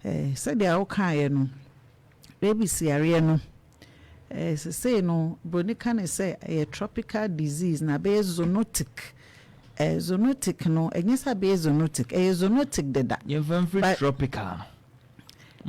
Sɛdeɛ wokaeɛ no, rabies yareɛ no, sesei no broni ka ne sɛ ɛyɛ tropical disease na bɛyɛ zoonotic. Zoonotic no, ɛnyɛ sɛ bɛyɛ zoonotic, ɛyɛ zoonotic deda. Yɛmfa mfiri tropical no.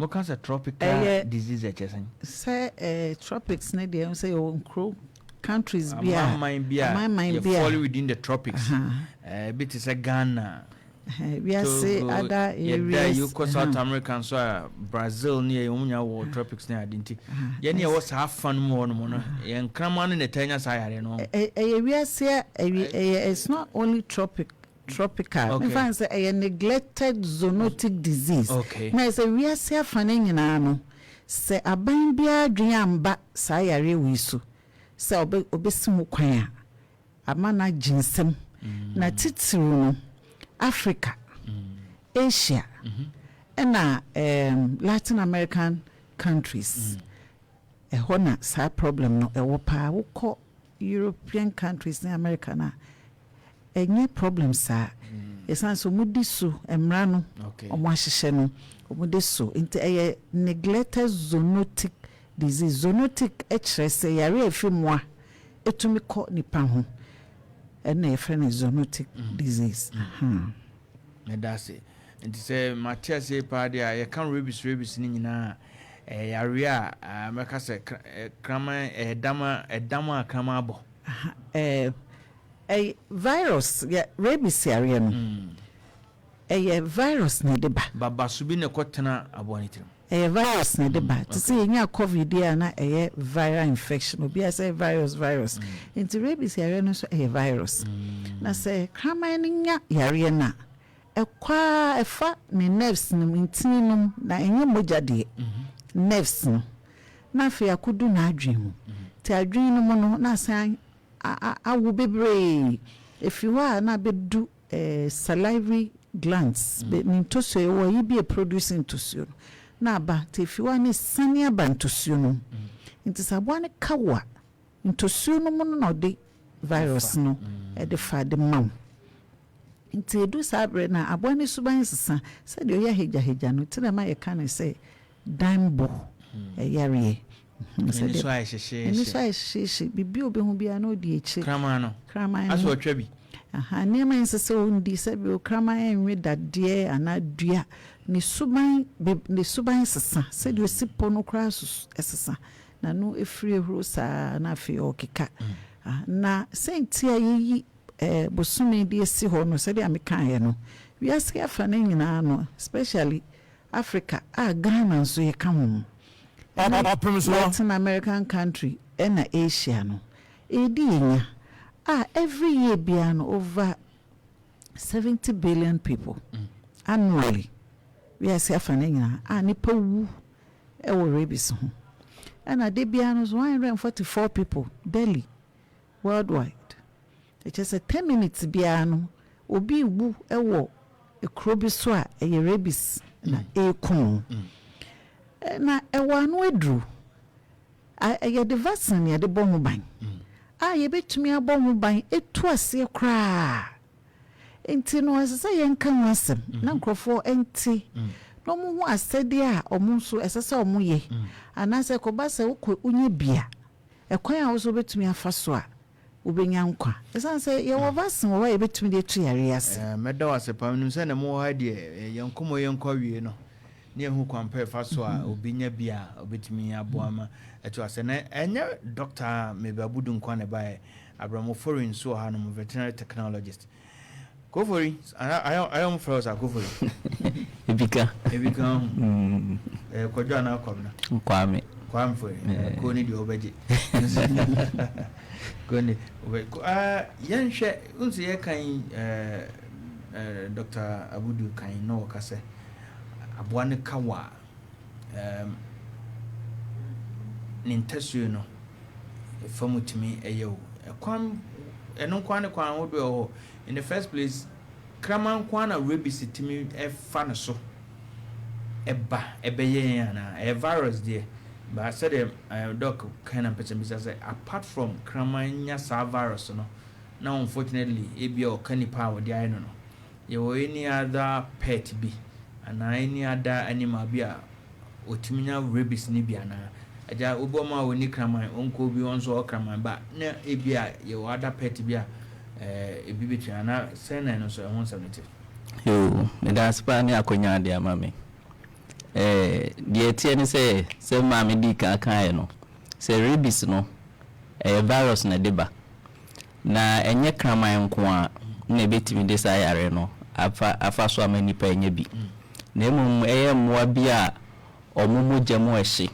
Moka sɛ tropical disease, ɛkyɛ sɛn? Sɛ tropics ne deɛ, sɛ yɛwɔ nkuro, countries bi a amanman bi a amanman bi yɛ a fall within the tropics. Bi te sɛ Ghana, wiase Togo, other yɛda areas. yi kɔ South America nso a, Brazil ne yɛ wɔn nyinaa wɔ tropics ne ade, nti yɛne yɛwɔ saa afa no mu hɔ nom no, yɛn nkraman no na ɛtaa nya saa yare no. Ɛyɛ wiase ɛyɛ, it's not only tropical. Mefa sɛ ɛyɛ neglected zoonotic disease. Na ɛsɛ wiase afa no nyinaa no, sɛ aban biara dwen amba saa yareɛ wei so sɛ ɔbɛsi ho kwan a, ama no agye nsɛm. Na titiriw no, Africa, Asia, ɛna Latin American countries, ɛhɔ na saa problem no ɛwɔ paa. Wokɔ European countries ne America no a, ɛnyɛ problem saa, ɛsiane sɛ ɔmo di so mmara no. Ɔmo ahyehyɛ no, ɔmo de so. Nti ɛyɛ neglected zoonotic disease. Zoonotic kyerɛ sɛ yare a efi mmoa etumi kɔ nipa ho, ɛna yɛfrɛ no zoonotic disease. Mɛda ase. Nti sɛ mate ase paa deɛ a, yɛka rabies no nyinaa, ɛyɛ yareɛ a mɛka sɛ kraman, ɛdam a ɛdam a kraman abɔ. Ɛyɛ virus. Yɛ rabies yareɛ no, ɛyɛ virus na ɛde ba. Babaso bi na ɛkɔtena aboa ne tirim. Ɛyɛ virus na ɛde ba, te sɛ yɛnya COVID yi a, na ɛyɛ viral infection. Obi a sɛ virus. Nti rabies yareɛ no nso ɛyɛ virus. Na sɛ kraman no nya yareɛ no a, ɛkɔ a ɛfa ne nerves no mu, ntini no mu, na ɛnyɛ mogya deɛ, nerves no, na afei akɔdu n'adwene mu. Nti adwene no mu no, na asan awo bebree. Ɛfiri hɔ a, na abɛdu salivary glands, ne ntosuo ɛwɔ yi bi a produce ntosuo no, na aba. Nti ɛfiri hɔ a, na ɛsane aba ntosuo no mu. Nti sɛ aboa no ka wo a, ntosuo no mu no na ɔde virus no ɛde fa de ma wo. Nti edu saa berɛ no a, aboa no suban sesa, sɛdeɛ ɔyɛ hagyahagya no. Nti na ma yɛka no sɛ danbɔ ɛyareɛ. N'ani so ayɛ hyehyɛhye. N'ani so ayɛ hyehyɛhye, biribi a obɛhu biara na ɔdi akyire. Kraman no kraman asɛ no ɔtwa bi. Aha, nneɛma nsɛ sɛ ɔndi, sɛbi okraman nwe dadeɛ anaa dua. Ne suban sesa, sɛdeɛ osi pɔ no koraa so ɛsesa, na no efiri ehuro saa, na afei ɔkeka. Ah, na sɛnti a yɛyi bosome de esi hɔ no, sɛdeɛ mekaeɛ no, wiase afa no nyinaa no, especially Africa a Ghana nso yɛka ho, ɛne Ɔpem so. Latin American country ɛna Asia no, ɛdi yɛnya a, every year biara no, over 70 billion people annually, wiase afa no nyinaa a, nipa wu ɛwɔ rabies ho. Ɛna de biara no so, 144 people daily worldwide. Ɛkyɛ sɛ 10 minutes biara no, obi wu ɛwɔ ekuro bi so a ɛyɛ rabies na ɛreku no. Na ɛwɔ ano aduru. Ɛyɛ de vaccine yɛde bɔ ho ban a, yɛbɛtumi abɔ ho ban etu aseɛ koraa. Nti no, ɛsɛ sɛ yɛnka ho asɛm na nkurɔfoɔ nte na ɔmo ho asɛdeɛ a ɔmo nso ɛsɛ sɛ ɔmo yɛ, anaasɛ kɔba sɛ wokɔ wonya bia, ɛkwan a wo nso wobɛtumi afa so a wobɛnya nkwa, ɛsiane sɛ yɛwɔ vaccine wɔ hɔ a yɛbɛtumi de atu yareɛ ase. Mɛda wo ase paa. Menim sɛ na mowɔ ha deɛ, yɛn nkɔmmɔ yɛnkɔ awie no, ne yɛhu kwan pa ɛfa so a obi nya bi a obɛtumi aboa ma ɛto ase. Na ɛnyɛ Doctor Mebabudu nkwa ne baeɛ, Abramofori nso wɔ ha nom, veterinary technologist. Kofori, ayɛ mo frɛ wo sa Kofori? Ebika. Ebi ka ho. Kwadwo anaa Kwabena? Kwame. Kwame Fori. Ko ne deɛ wobɛgye ko ne yɛnhwɛ nso yɛkan. Dr Abudu kan na wɔka sɛ aboa no ka wɔ a, ne ntasuo no ɛfa mu tumi ɛyɛ wo ɛkwan. Ɛno nkwa ne kwan ahodoɔ ɛwɔ hɔ. In the first place, kraman nko na rabies tumi ɛfa no so ɛba ɛbɛyɛ yɛn anaa ɛyɛ virus deɛ ba? Sɛdeɛ doc kan na mpɛsɛ bisa sɛ, apart from kraman nya saa virus no na unfortunately ebi a ɔka nipa a wɔde ayɛ no, yɛwɔ any other pet bi? Anaa any other animal bi a ɔtumi nya rabies no bi anaa? Agya, obi wɔ hɔ a ɔnni kraman, ɔnkɔ obi hɔ nso ɔwɔ kraman ba na ebi a yɛwɔ other pet bi a ebi bɛtumi anaa sɛn na ɛno nso ɛho nsɛm no te? Yoo, meda ase paa ne akwanya a de ama me. Eh, deɛ ɛteɛ ne sɛ, sɛ maame dii kan kaeɛ no, sɛ rabies no, ɛyɛ virus na ɛde ba. Na ɛnyɛ kraman nko ara na ɛbɛtumi de saa yareɛ no afa afa so ama nnipa anya bi, na mmom ɛyɛ mmoa bi a wɔn mogya mu hye,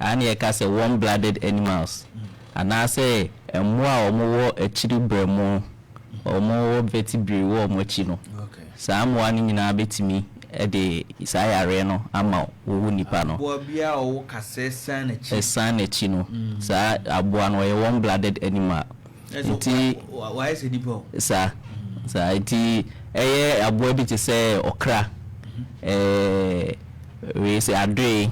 a na yɛka sɛ warm blooded animals, anaasɛ mmoa a wɔwɔ akyiri berɛmo, wɔwɔ vertebrae wɔ wɔn akyi no, saa mmoa no nyinaa bɛtumi de saa yareɛ no ama wo nipa no. Aboa biara a ɔwɔ kasɛɛ san n'akyi. San n'akyi no, saa aboa no ɔyɛ warm blooded animal. Nti. Wayɛ sɛ nipa o. Saa, saa nti ɛyɛ aboa bi te sɛ ɔkra, ɛɛ wei sɛ adoe,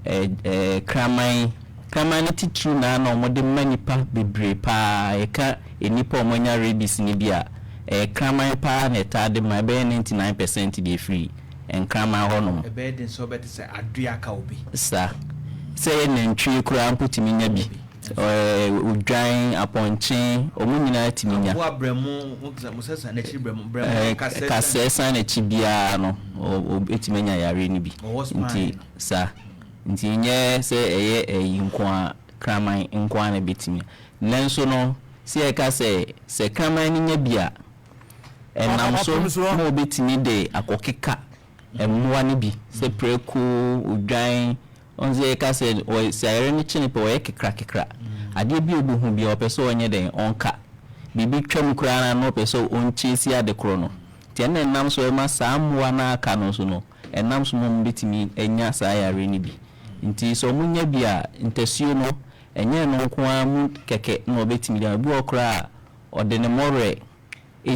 ɛɛ kraman. Kraman no titiriw na na wɔde ma nnipa bebree paa. Yɛka nnipa a wɔanya rabies no bi a, ɛyɛ kraman paa na ɛtaa de ma, ɛbɛyɛ 99 percent deɛ ɛfiri nkraman hɔnom. Ɛbɛyɛ den sɛ wobɛte sɛ adoe aka obi. Saa. Sɛ ɛyɛ nantwie koraa mpo tumi nya bi. Odwan, apɔnkye, wɔn nyinaa tumi nya. Aboa brɛmo, mo sɛ n'akyi brɛmo, brɛmo kasɛɛ kasɛɛ san n'akyi biara no, ɔbɛtumi anya yareɛ no bi. Ɔwɔ spine. Nti saa. Nti nyɛ sɛ ɛyɛ ɛyi nko a, kraman nko ara na ɛbɛtumi. Nanso no, sɛ yɛka sɛ, sɛ kraman no nya bi a, ɛnam so ma ɔbɛtumi de akɔkeka mmoa no bi sɛ prako, odwan. Ɔno sɛ yɛka sɛ sɛ ayare no kye no pɛ, ɔyɛ kekrakekra. Adeɛ bi a ɔbɛhu biara, ɔpɛ sɛ ɔnyɛ dɛn? Ɔnka. Biribi twam koraa no a, na ɔpɛ sɛ ɔnkyesi ade korɔ no. Nti ɛno na ɛnam so ɛma saa mmoa no a aka no nso no, ɛnam so ma wɔbɛtumi anya saa yareɛ no bi. Nti sɛ wɔnya bi a, ntasuo no, ɛnyɛ ɛno nko ara mu kɛkɛ na wɔbɛtumi de ama. Ebi wɔ hɔ koraa a, ɔde ne mmɔwerɛ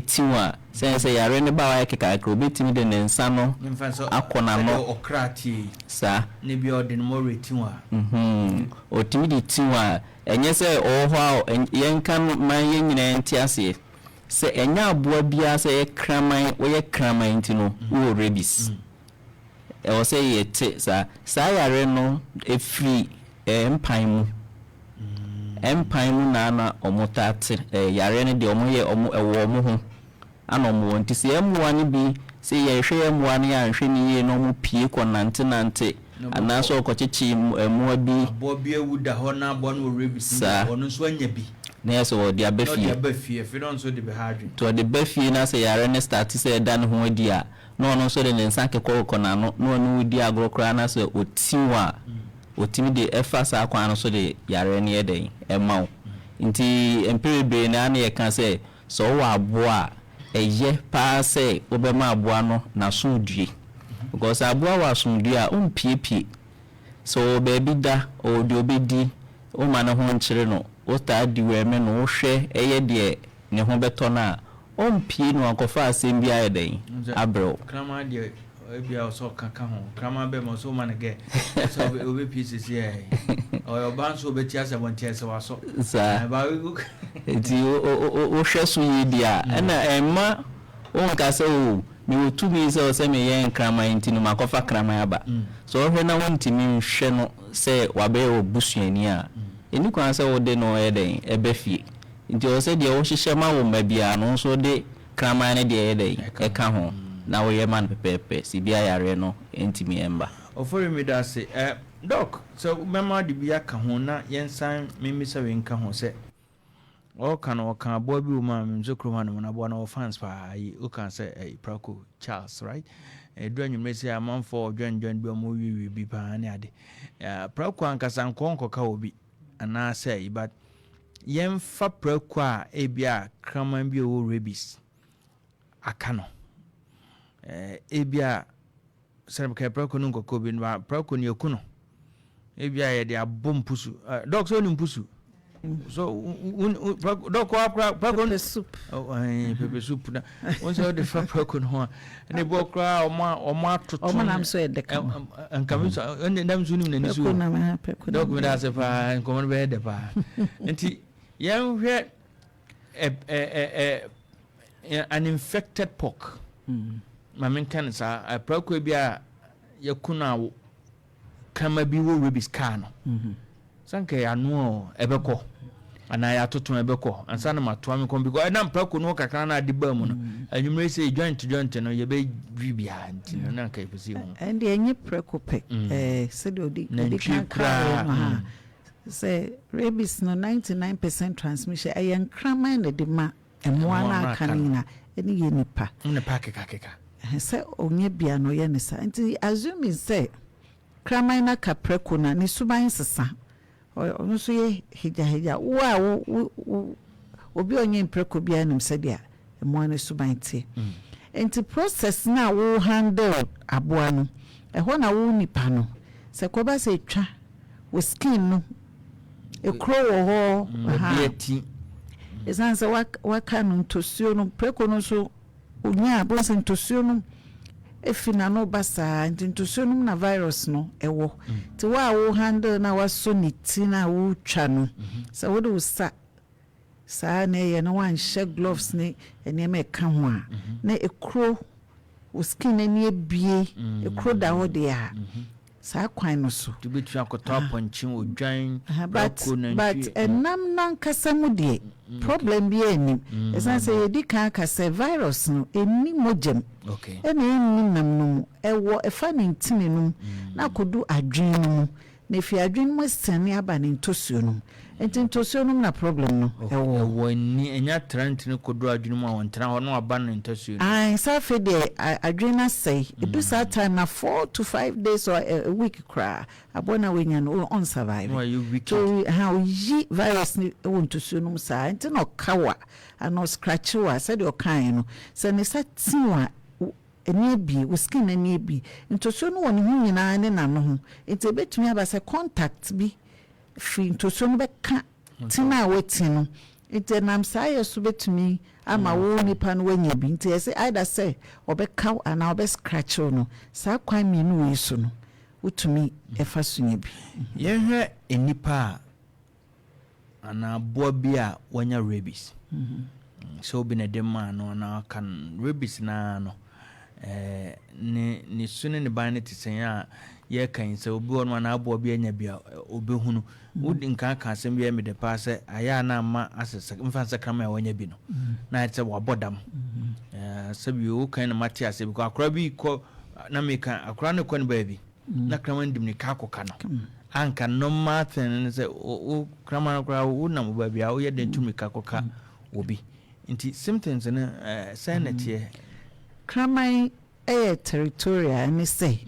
tiw a, sɛne sɛ yareɛ no ba a wayɛ kekrakekra, ɔbɛtumi de ne nsa no Memfa sɛ akɔ n'ano. Sɛdeɛ ɔkra teɛ yi. Saa. Na ebia ɔde ne mmɔwerɛ tiw a. Mhm. Ɔtumi de tiw a, ɛnyɛ sɛ ɔwɔ hɔ a, yɛnka no ma yɛn nyinaa nte aseɛ sɛ ɛnyɛ aboa biara sɛ ɛyɛ kraman, woyɛ kraman nti no wowɔ rabies. Ɛwɔ sɛ yɛte saa. Saa yareɛ no ɛfiri mpan mu. Mpan mu na na wɔtaa te yareɛ no deɛ wɔyɛ wɔn ɛwɔ wɔn ho ana wɔwɔ. Nti sɛ yɛn mmoa no bi, sɛ yɛhwɛ yɛn mmoa no yɛanhwɛ no yie na wɔpue kɔnantenante anaasɛ wɔkɔkyekye mmoa bi. Aboa bi awu da hɔ na aboa no wɔ rabies no bi, ɔno nso anya bi. Na yɛ sɛ ɔde aba Na fie. ɔde aba fie, afei na ɔno nso de bɛha adwene. Nti ɔde ba fie na sɛ yare no starte sɛ ɛda ne ho adi a, na ɔno nso de ne nsa kekɔkekɔ n'ano na ɔne wo di agorɔ koraa na sɛ ɔti wo a, ɔtumi de ɛfa saa kwan no so de yareɛ no yɛ dɛn? Ɛma wo. Nti mpere bebree no ara na yɛka sɛ, sɛ wowɔ aboa a, ɛyɛ paa sɛ wobɛma aboa no n'asomdwie. Because sɛ aboa wɔ asomdwie a, ɔmpiepie. Sɛ ɔwɔ baabi da, ɔwɔ deɛ ɔbɛdi, woma ne ho nkyere no, wotaa di wɛme no, wohwɛ yɛ deɛ ne ho bɛtɔ no a, ɔmpie na wankɔfa asɛm bi ayɛ dɛn? Abrɛ wo. Kraman deɛ ebia ɔsɛ ɔka ka ho. Kraman bɛma ɔsɛ ɔma no gɛ. Sɛ ɔbɛpie sisi ɛ. Ɔyɛ ɔbaa nso ɔbɛti asɛ abɔnten ɛsɛ wasɔ. Saa. Nti wohwɛ so yie deɛ a, ɛna ɛmma wonka sɛ o mewɔ tumi sɛ ɔsɛ meyɛ nkraman nti no makɔfa kraman aba. Sɛ wohwɛ na wontumi nhwɛ no sɛ wabɛyɛ wo busuani a, ɛnni kwan sɛ wode no yɛ dɛn ɛba fie. Nti ɛwɔ sɛ deɛ wohyehyɛ ma wo mma biara no, wo nso wode kraman no deɛ yɛ dɛn ɛka ho na woyɛ ma no pɛpɛɛpɛ sɛ bi a yareɛ no ntumi mba. Ofori meda ase. Eh, Doc, sɛ wobɛma de bi aka ho na yɛnsan memmisa wei nka ho sɛ ɔka no ɔka aboa bi wɔ mu a menim sɛ kurom hanom no aboa no wɔ fans paa yi woka sɛ eh, Prako Charles, right? Ɛduru anwummerɛ sɛ amanfoɔ ɔdwɛndwɛn bi ɔmo wiewie bi paa ne ade. Prako ankasa nkɔ nkɔka wɔ bi anaasɛ but yɛmfa prako a ebi a kraman bi a ɔwɔ rabies aka no, ebi a sɛ meka prako no nkɔkɔ bi no, prako no yɛku no, ebi a yɛde abɔ mpusu. Doc, sɛ wonim mpusu so doc wakora prako pepper soup. Pepper soup na wɔn sɛ wɔde fa prako no ho a, ɛna ebi wɔ koraa ɔmo atoto. Ɔmo nam so yɛ dɛ kama. Nkame so ɛna nam so nim n'ani so. Prako nam, prako nam. Doc, mi da ase paa, nkɔmɔ no bɛyɛ dɛ paa. Nti yɛnhwɛ ɛ ɛ ɛ an infected pork. Ma menka no saa, prako bi a yɛku no a kraman bi wɔ rabies kaa no, sɛ nka yɛanoa ɛbɛkɔ anaa yɛatoto ɛbɛkɔ ansa na matoa me kɔn, because ɛnam prako no ho kakra no ade baa mu no, anwummerɛ sɛ joint joint no yɛbɛdwi biara, nti no na nka yɛpɛ sɛ yɛhu. Ɛndeɛ ɛnyɛ prɛko pɛ. Sɛdeɛ ɔdi nantwie kan koraa kaeɛ no ha sɛ rabies no, 99% transmission ɛyɛ nkraman na de ma mmoa no mmoa no aka aka no no. Nyinaa ɛne yɛ nipa. Ne pa kekakeka. Sɛ ɔnyɛ bia no ɔyɛ ne saa, nti assuming sɛ kraman no aka prɛko na ne suban sesa, ɔno nso yɛ hegyahegya. Wo a wo wo obi a ɔnyɛ mprɛko biara nim sɛdeɛ mmoa no suban teɛ, nti process na wo handle aboa no, ɛhɔ na wo nipa no sɛ kɔba sɛ etwa wo skin no, ekuro wɔ hɔ. Ebi ati. Ɛsiane sɛ waka no ntosuo no, prɛko no nso onya a bɔnsɛ ntosuo no efi n'ano ba saa, nti ntosuo no mu na virus no ɛwɔ. Nti wo a wo handle na wasɔ ne ti na wotwa no, sɛ wode wo sa saa na ɛyɛ na wanhyɛ gloves ne nneɛma ɛka ho a, na ekuro wo skin ani ebie, ekuro da hɔ deɛ a, saa kwan no so. Nti wobɛtumi akɔtɔ apɔnkye, odwan, but prako, but nantwie. Ɛnam nankasa mu deɛ, problem bi anim, ɛsiane sɛ yɛdi kan aka sɛ virus no ɛnni mogyam ɛna ɛnni nam no mu, ɛwɔ ɛfa ne ntini no mu na akɔdu adwene no mu, na efi adwene no mu asiane aba ne ntosuo no mu, nti ntosuo no mu na problem no ɛwɔ. Ɛwɔ ani ɛnya tra ntini kodo adwene mu a, wɔntena hɔ na waba ne ntasuo no. Ae, sɛ afei deɛ adwene no asɛe, edu saa time na 4 to 5 days or a week koraa, aboa no a wanya no ɔnsurvive. Na wayɛ wicked. So ha oyi virus no wɔ ntosuo no mu saa, nti na ɔka wo a anaa ɔscratch wo a, sɛdeɛ ɔkaeɛ no, sɛ ne nsa ti wo a, ani abie, wo skin ani abie, ntosuo no wɔ ne ho nyinaa ne n'ano ho, nti ebɛtumi aba sɛ contact bi firi ntosuo no bɛka ti no a wati no, nti ɛnam saa yɛ so bɛtumi ama wo nipa no wanya bi. Nti ɛsɛ either sɛ ɔbɛka wo anaa ɔbɛscratch wo no, saa kwan mmienu wei so no wotumi ɛfa so nya bi. Yɛhwɛ nnipa a anaa aboa bi a wanya rabies, sɛ obi na ɛde maa no anaa aka no rabies naa no, ne su ne ne ban no te sɛn a yɛka yi, sɛ obi wɔ no anaa aboa bi anya bi a obɛhunu? Wodi nka ka asɛm bi a ɛyɛ me dɛ paa sɛ ayɛ a na ama asɛ sɛ mfa nsɛ kraman a wanya bi no na ayɛ sɛ wabɔ dam. Sɛbi wokan na mate ase, because akora bi kɔ na meka akora no kɔ no baabi na kraman di mirika akɔka no, anka normal thing ne sɛ wo kraman no koraa wonam baabi a woyɛ den tu mirika kɔka obi, nti symptoms no sɛn na teɛ? Kraman ɛyɛ territorial, ne sɛ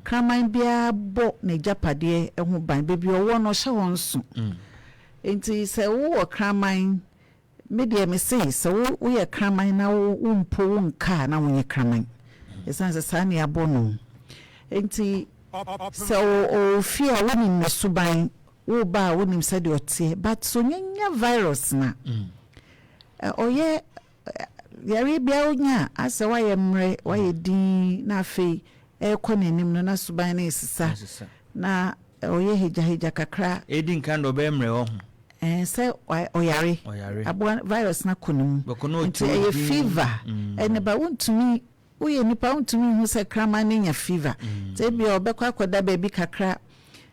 kraman biara bɔ n'agyapadeɛ ho ban. Baabi a ɔwɔ no, ɔhyɛ hɔ nso. Nti sɛ wowɔ kraman, me deɛ me se sɛ woyɛ kraman na wo wompo wo nka a, na wonyɛ kraman, ɛsiane sɛ saa ne abɔ no. Nti sɛ ɔwɔ fie a, wonim ne suban, woba a wonim sɛdeɛ ɔteɛ, but sɛ onyanya virus na ɔyɛ yare biara onya a, asɛ wayɛ mmerɛ, wayɛ din, na afei ɛrekɔ n'anim no na suban no esesa Ɛsesa. Na ɔyɛ hegyahegya kakra. Ɛdi nkan dɛ ɔbɛyɛ mmerɛ wɔ ho. Sɛ ɔyare. Ɔyare. Aboa virus no akɔ ne mu. Bɛkɔ na nti ɔte ɛyɛ din. Fever ɛne ba wontumi, woyɛ nipa wontumi hu sɛ kraman no nya fever, nti ebia ɔbɛkɔ akɔda baabi kakra,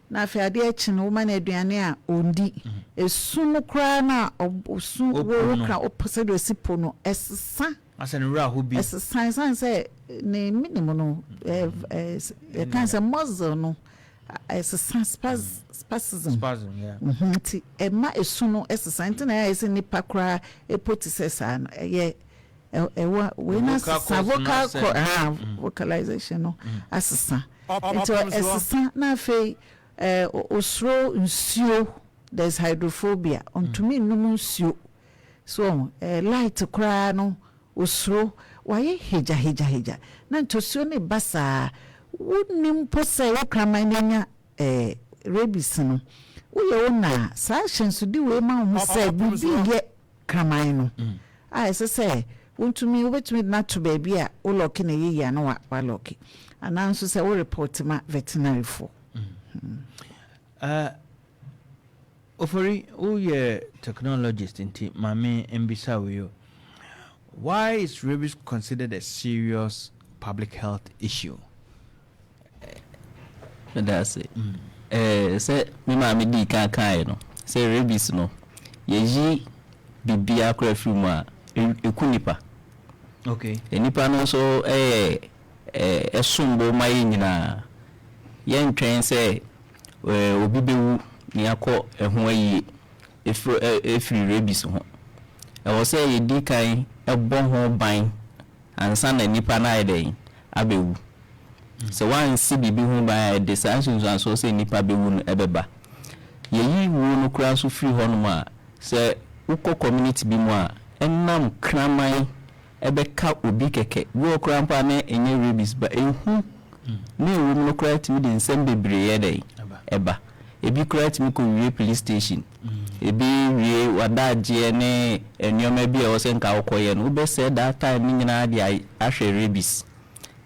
na afei adeɛ akyi no, woma no aduane a ɔndi, esu no koraa na ɔsu. Ɔpo wo no. Kra ɔpɔ sɛdeɛ ɔsi po no ɛsesa. Asɛ ne werɛ aho bi. Ɛsesa ɛsan sɛ ne minim no, ɛ ɛ yɛka sɛ muscle no ɛsesa, spasm. Spasm, yeah. Nti ɛma esu no ɛsesa, nti na ɛyɛ sɛ nipa koraa epo te sɛ saa no, ɛyɛ ɛwɔ wei na vocal asesa cords no vocal asɛ. cord, ah, vocalization no asesa, nti ɛsesa. Na afei osuro nsuo, there is hydrophobia, ɔntumi nnum nsuo so, light koraa no osuro, wayɛ hegya hegya hegya na ntosuo ne ba saa. Wonim mpo sɛ wo kraman no anya rabies no, woyɛ wo na saa ahyɛnsode wei ma wo ho sɛ biribi yɛ kraman no a, ɛsɛ sɛ wontumi, wobɛtumi de no ato baabi a wolock na ɛyɛ yie a, na walock, anaa nso sɛ wo report ma veterinary foɔ. Ofori, woyɛ technologist, nti maame mbisa wo yi o. Why is rabies considered a serious public health issue? Meda ase. Sɛ me maame dii kan kaeɛ no, sɛ rabies no, yɛyi biribiara koraa firi mu a, ɛku nipa. Nnipa no nso yɛ ɛsom bo ma yɛn nyinaa. Yɛntwɛn sɛ obi bɛwu na yɛakɔ ɛho ayie ɛfiri rabies ho. Ɛwɔ sɛ yɛdi kan bɔ ho ban ansa na nipa no ayɛ dɛn abɛwu. Sɛ woansi biribi ho ban a, ɛde saa nsunsuansoɔ sɛ nipa bɛwu no ɛbɛba. Yɛyi wuo no koraa nso firi hɔnom a, sɛ wokɔ community bi mu a, ɛnam kraman ɛbɛka obi kɛkɛ. Bi wɔ koraa mpo a na ɛnyɛ rabies ba ehu na ɛwɔ mu no koraa tumi de nsɛm bebree yɛ dɛn ɛba. Ebi koraa tumi kɔ wie police station. Ebi wie w'adagyeɛ ne nneɛma bi a ɛwɔ sɛ nka wokɔyɛ no, wobɛsɛe that time no nyinaa de ahwɛ rabies.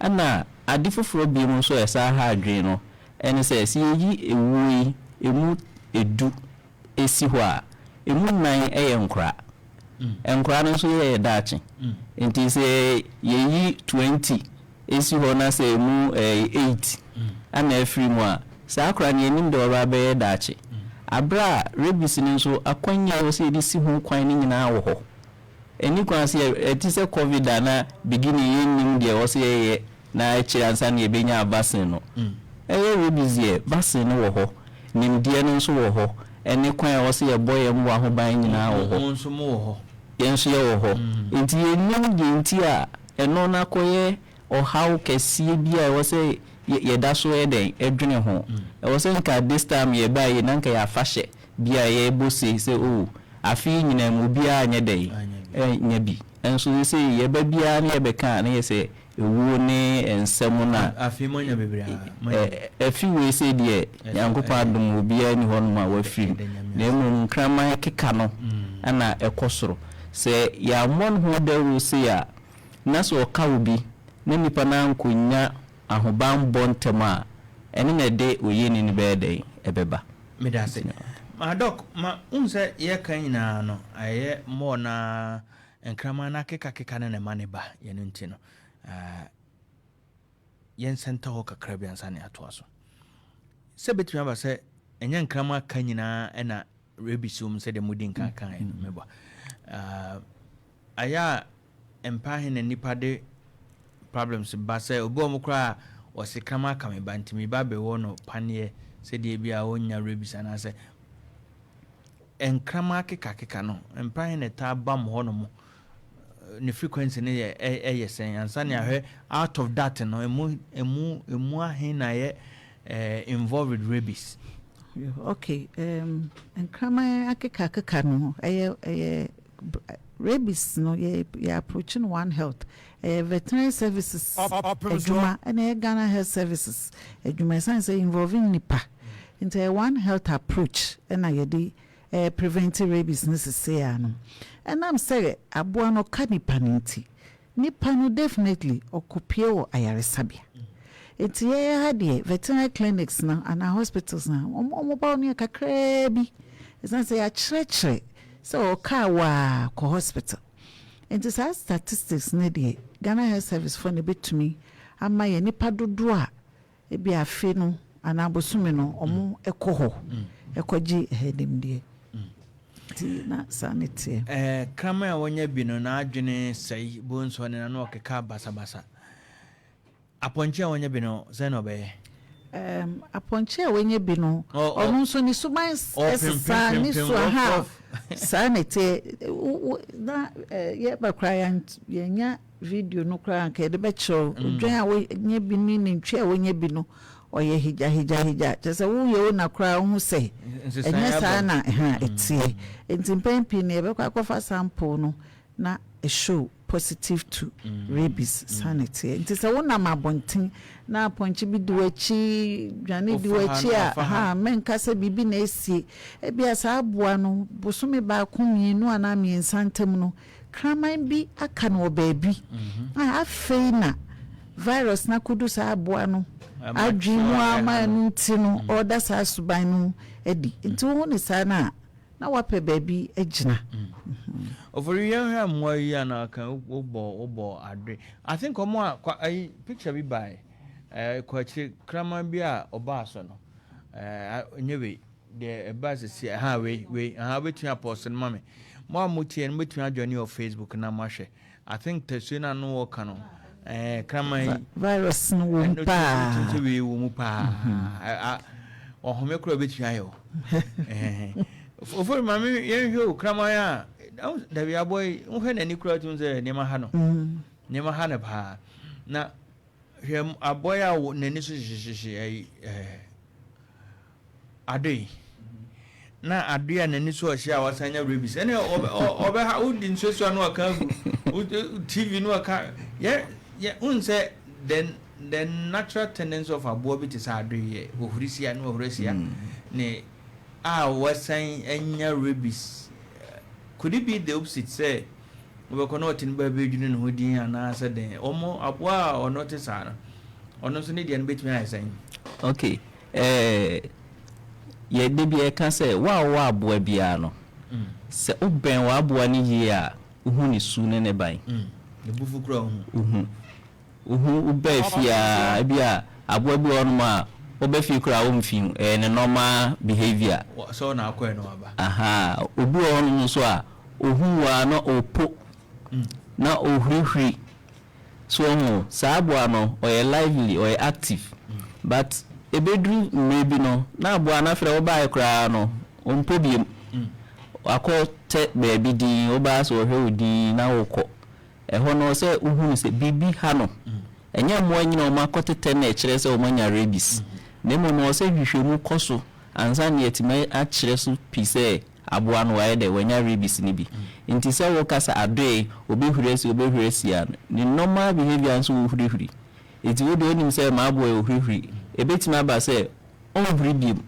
Ɛna ade foforɔ bio nso a ɛsan ha adwene no ɛne sɛ, sɛ yɛyi ewuo yi emu 10 esi hɔ a, emu 4 yɛ nkoraa. Nkoraa no nso yɛ daakye. Nti sɛ yɛyi 20 esi hɔ na sɛ emu 8 ana afiri mu a, saa akwaraa no yɛnim deɛ ɔba abɛyɛ daakye. Abere a rabies no nso akwannya a ɛwɔ sɛ yɛde si ho kwan no nyinaa wɔ hɔ. Ɛni kwan sɛ ɛte sɛ COVID a na beginning yɛnnim deɛ ɛwɔ sɛ yɛyɛ na akyire ansa na yɛbɛnya vaccine no. Ɛyɛ rabies deɛ, vaccine no wɔ hɔ, nimdeɛ no nso wɔ hɔ, ɛne kwan a ɛwɔ sɛ yɛbɔ yɛn mmoa ho ban nyinaa wɔ hɔ. Mo nso mowɔ hɔ. Yɛn nso yɛwɔ hɔ. Nti yɛnnim deɛ nti a ɛno no akɔyɛ ɔhaw kɛseɛ bi a ɛwɔ sɛ yɛda so yɛ dɛn ɛdwene ho. Ɛwɔ sɛ nka this time yɛbaa yi na nka yɛ afahyɛ bi a yɛbɔ se sɛ o afe yi nyinaa mu obiara nyɛ dɛn ɛnyɛ bi. Nso sɛ yɛba biara ne yɛbɛka a na yɛ sɛ ewuo ne nsɛm na Afei moanya bebree a. Ɛfi wei sɛ deɛ Nyankopɔn adom obiara ni hɔnom a wafiri mu. Na mmom nkraman keka no ɛna ɛkɔ soro. Sɛ yɛammɔ ne ho dawuro sei a, na sɛ ɔka wo bi na nipa no ankɔnya ahobanbɔ ntɛm a, ɛno na ɛde oyɛni no bɛyɛ dɛn ɛbɛba. Meda ase. Ma Doc, ma wohu sɛ yɛka nyinaa no, ɛyɛ mmɔɔ na nkraman no akekakeka no na ɛma ne ba yɛno nti no, yɛnsɛnta hɔ kakra bi ansa na yɛatoa so. Sɛ bɛtumi aba sɛ ɛnyɛ nkraman ka nyinaa ɛna rabies wɔ mu sɛdeɛ modi nka kaeɛ no, meboa. Ayɛ a mpa he na nipa de problems ba sɛ obi wɔ mo koraa a ɔse kraman aka me ba nti me ba bɛwɔ no paneɛ sɛdeɛ bi a ɔnnya rabies anaasɛ nkraman akekakeka no, mpa he na ɛtaa ba mo hɔ nom, ne frequency no yɛ ɛyɛ sɛn ansa ne ahwɛ out of that no emu emu emu ahe na ɛyɛ involved with rabies? Okay, nkraman akekakeka no, ɛyɛ rabies no, yɛ approach no One Health. Ɛyɛ veterinary services adwuma ɛna ɛyɛ Ghana Health Services adwuma, ɛsan sɛ involving nipa. Nti ɛyɛ One Health approach ɛna yɛde prevent rabies no sese ano. Ɛnam sɛ aboa no ka nipa no nti, nipa no definitely ɔkɔpie wɔ ayaresabea. Nti yɛyɛ ha deɛ, veterinary clinics no anaa hospitals no, wɔn ba no yɛ kakraa bi. Ɛsan sɛ yɛakyerɛkyerɛ sɛ ɔkaa waa kɔ hospital. Nti saa statistics no deɛ, Ghana Health Service foɔ no bɛtumi ama yɛ nipa dodoɔ a ebi afe no anaa bosome no ɔmo ɛkɔ hɔ ɛkɔgye ɛhɛdɛmdeɛ. Nti na saa ne teɛ. Kraman a wɔnya bi no n'adwene sɛe bo nso ne nano ɔkeka basabasa. Apɔnkye a wɔnya bi no, sɛn na ɔbɛyɛ? Apɔnkye a wɔnya bi no, ɔno nso ne suban ɛsesa ne su aha saa ne teɛ. Na yɛba koraa yɛnya video no koraa nka yɛde bɛkyerɛw. Odwan a wɔnya bi ne nantwi a wɔnya bi no, ɔyɛ higya higya higya kyerɛ sɛ woyɛ wo na koraa wohu sɛ ɛnyɛ saa na ɛteɛ. Nti mpɛn pii no yɛbɛkɔ akɔfa sample no na show positive to rabies. Saa na ɛteɛ. Nti sɛ wonam abɔnten na apɔnkye bi di w'akyi, dwane di w'akyi a, ha mɛnka sɛ biribi na esie. Ebia saa aboa no bosome 1, 2 anaa 3 ntam no, kraman bi aka no wɔ baabi a afei na virus na kodu saa aboa no adwene mu ama ɛno nti no ɔda saa suban no adi. Nti wohu ne saa no a, na wapɛ baabi agyina. Ofori, yɛn hwɛ mmoa yi a na aka wobɔ ade. I think ɔmo a kwa ayi picture bi bae kɔ akyire, kraman bi a ɔbaa so no, nye wei deɛ ɛbaa sisi ha, wei ha, wobɛtumi apɔse no ma me. Mo a motie no, mobɛtumi adwane wɔ Facebook na moahwɛ. I think tasuo no ano wɔka no, kraman yi Virus no wɔ mu paa. Sɛ wei wɔ mu paa, ɔhome koraa wobɛtumi ayɛ o. Ofori, maame, yɛnhwɛ o, kraman a dabi aboa yi, wohwɛ n'ani koraa tumi sɛ nneɛma ha no, nneɛma ha no paa. Na hwɛ aboa yi a n'ani so hyehyehye ayi, ado yi, na ado a n'ani so ɔhyɛ a wasan nya rabies, ɛne ɔbɛha wodi nsuasua no, ɔka agu TV no, ɔka yɛ yɛ n sɛ the natural tendency of aboa bi te sɛ ado yi yɛ ohuri sia ne ohuri sia ne a wasan anya rabies. Could it be the opposite, sɛ wobɛkɔ na ɔte no baabi adwene ne ho din, anaasɛ den ɔmo aboa a ɔno te saa no, ɔno nso ne deɛ no bɛtumi ayɛ sɛn? Okay, yɛde bi ɛka sɛ wo a wowɔ aboa biara no, sɛ wobɛn w'aboa no yie a, wohu ne su ne ne ban. Ne bufu kura wohu. Wohu wobɛɛ fie a, ebi a aboa bi wɔ hɔnom a wobɛ fie koraa womfi, ɛyɛ ne normal behaviour. Sɛ ɔna akɔɛ no aba. Aha, obi wɔ hɔnom nso a ohu wa na ɔpo na ohurihuri so, ɔho saa aboa no ɔyɛ lively, ɔyɛ active, but ebeduru mmerɛ bi no na aboa no afei wɔbaeɛ koraa no, ɔmpo biem, akɔ tɛ baabi din, wobaa sɛ ɔhwɛ wo din na wokɔ ɛhɔ no, sɛ wohunu sɛ biribi ha no. Ɛnyɛ mmoa nyina ɔmo akɔ tetɛ na ɛkyerɛ sɛ ɔmo anya rabies, na mmom ɔwɔ sɛ nhwehwɛmu kɔ so ansa na yɛtumi akyerɛ so pii sɛ aboa no wayɛ dɛ wanya rabies no bi. Nti sɛ wokasa adoe obɛhuri asi, obɛhuri asi a, ne normal behaviour nso wɔhurihuri. Nti wode wonim sɛ maaboa yɛ ohurihuri, ɛbɛtumi aba sɛ ɔnhuri biom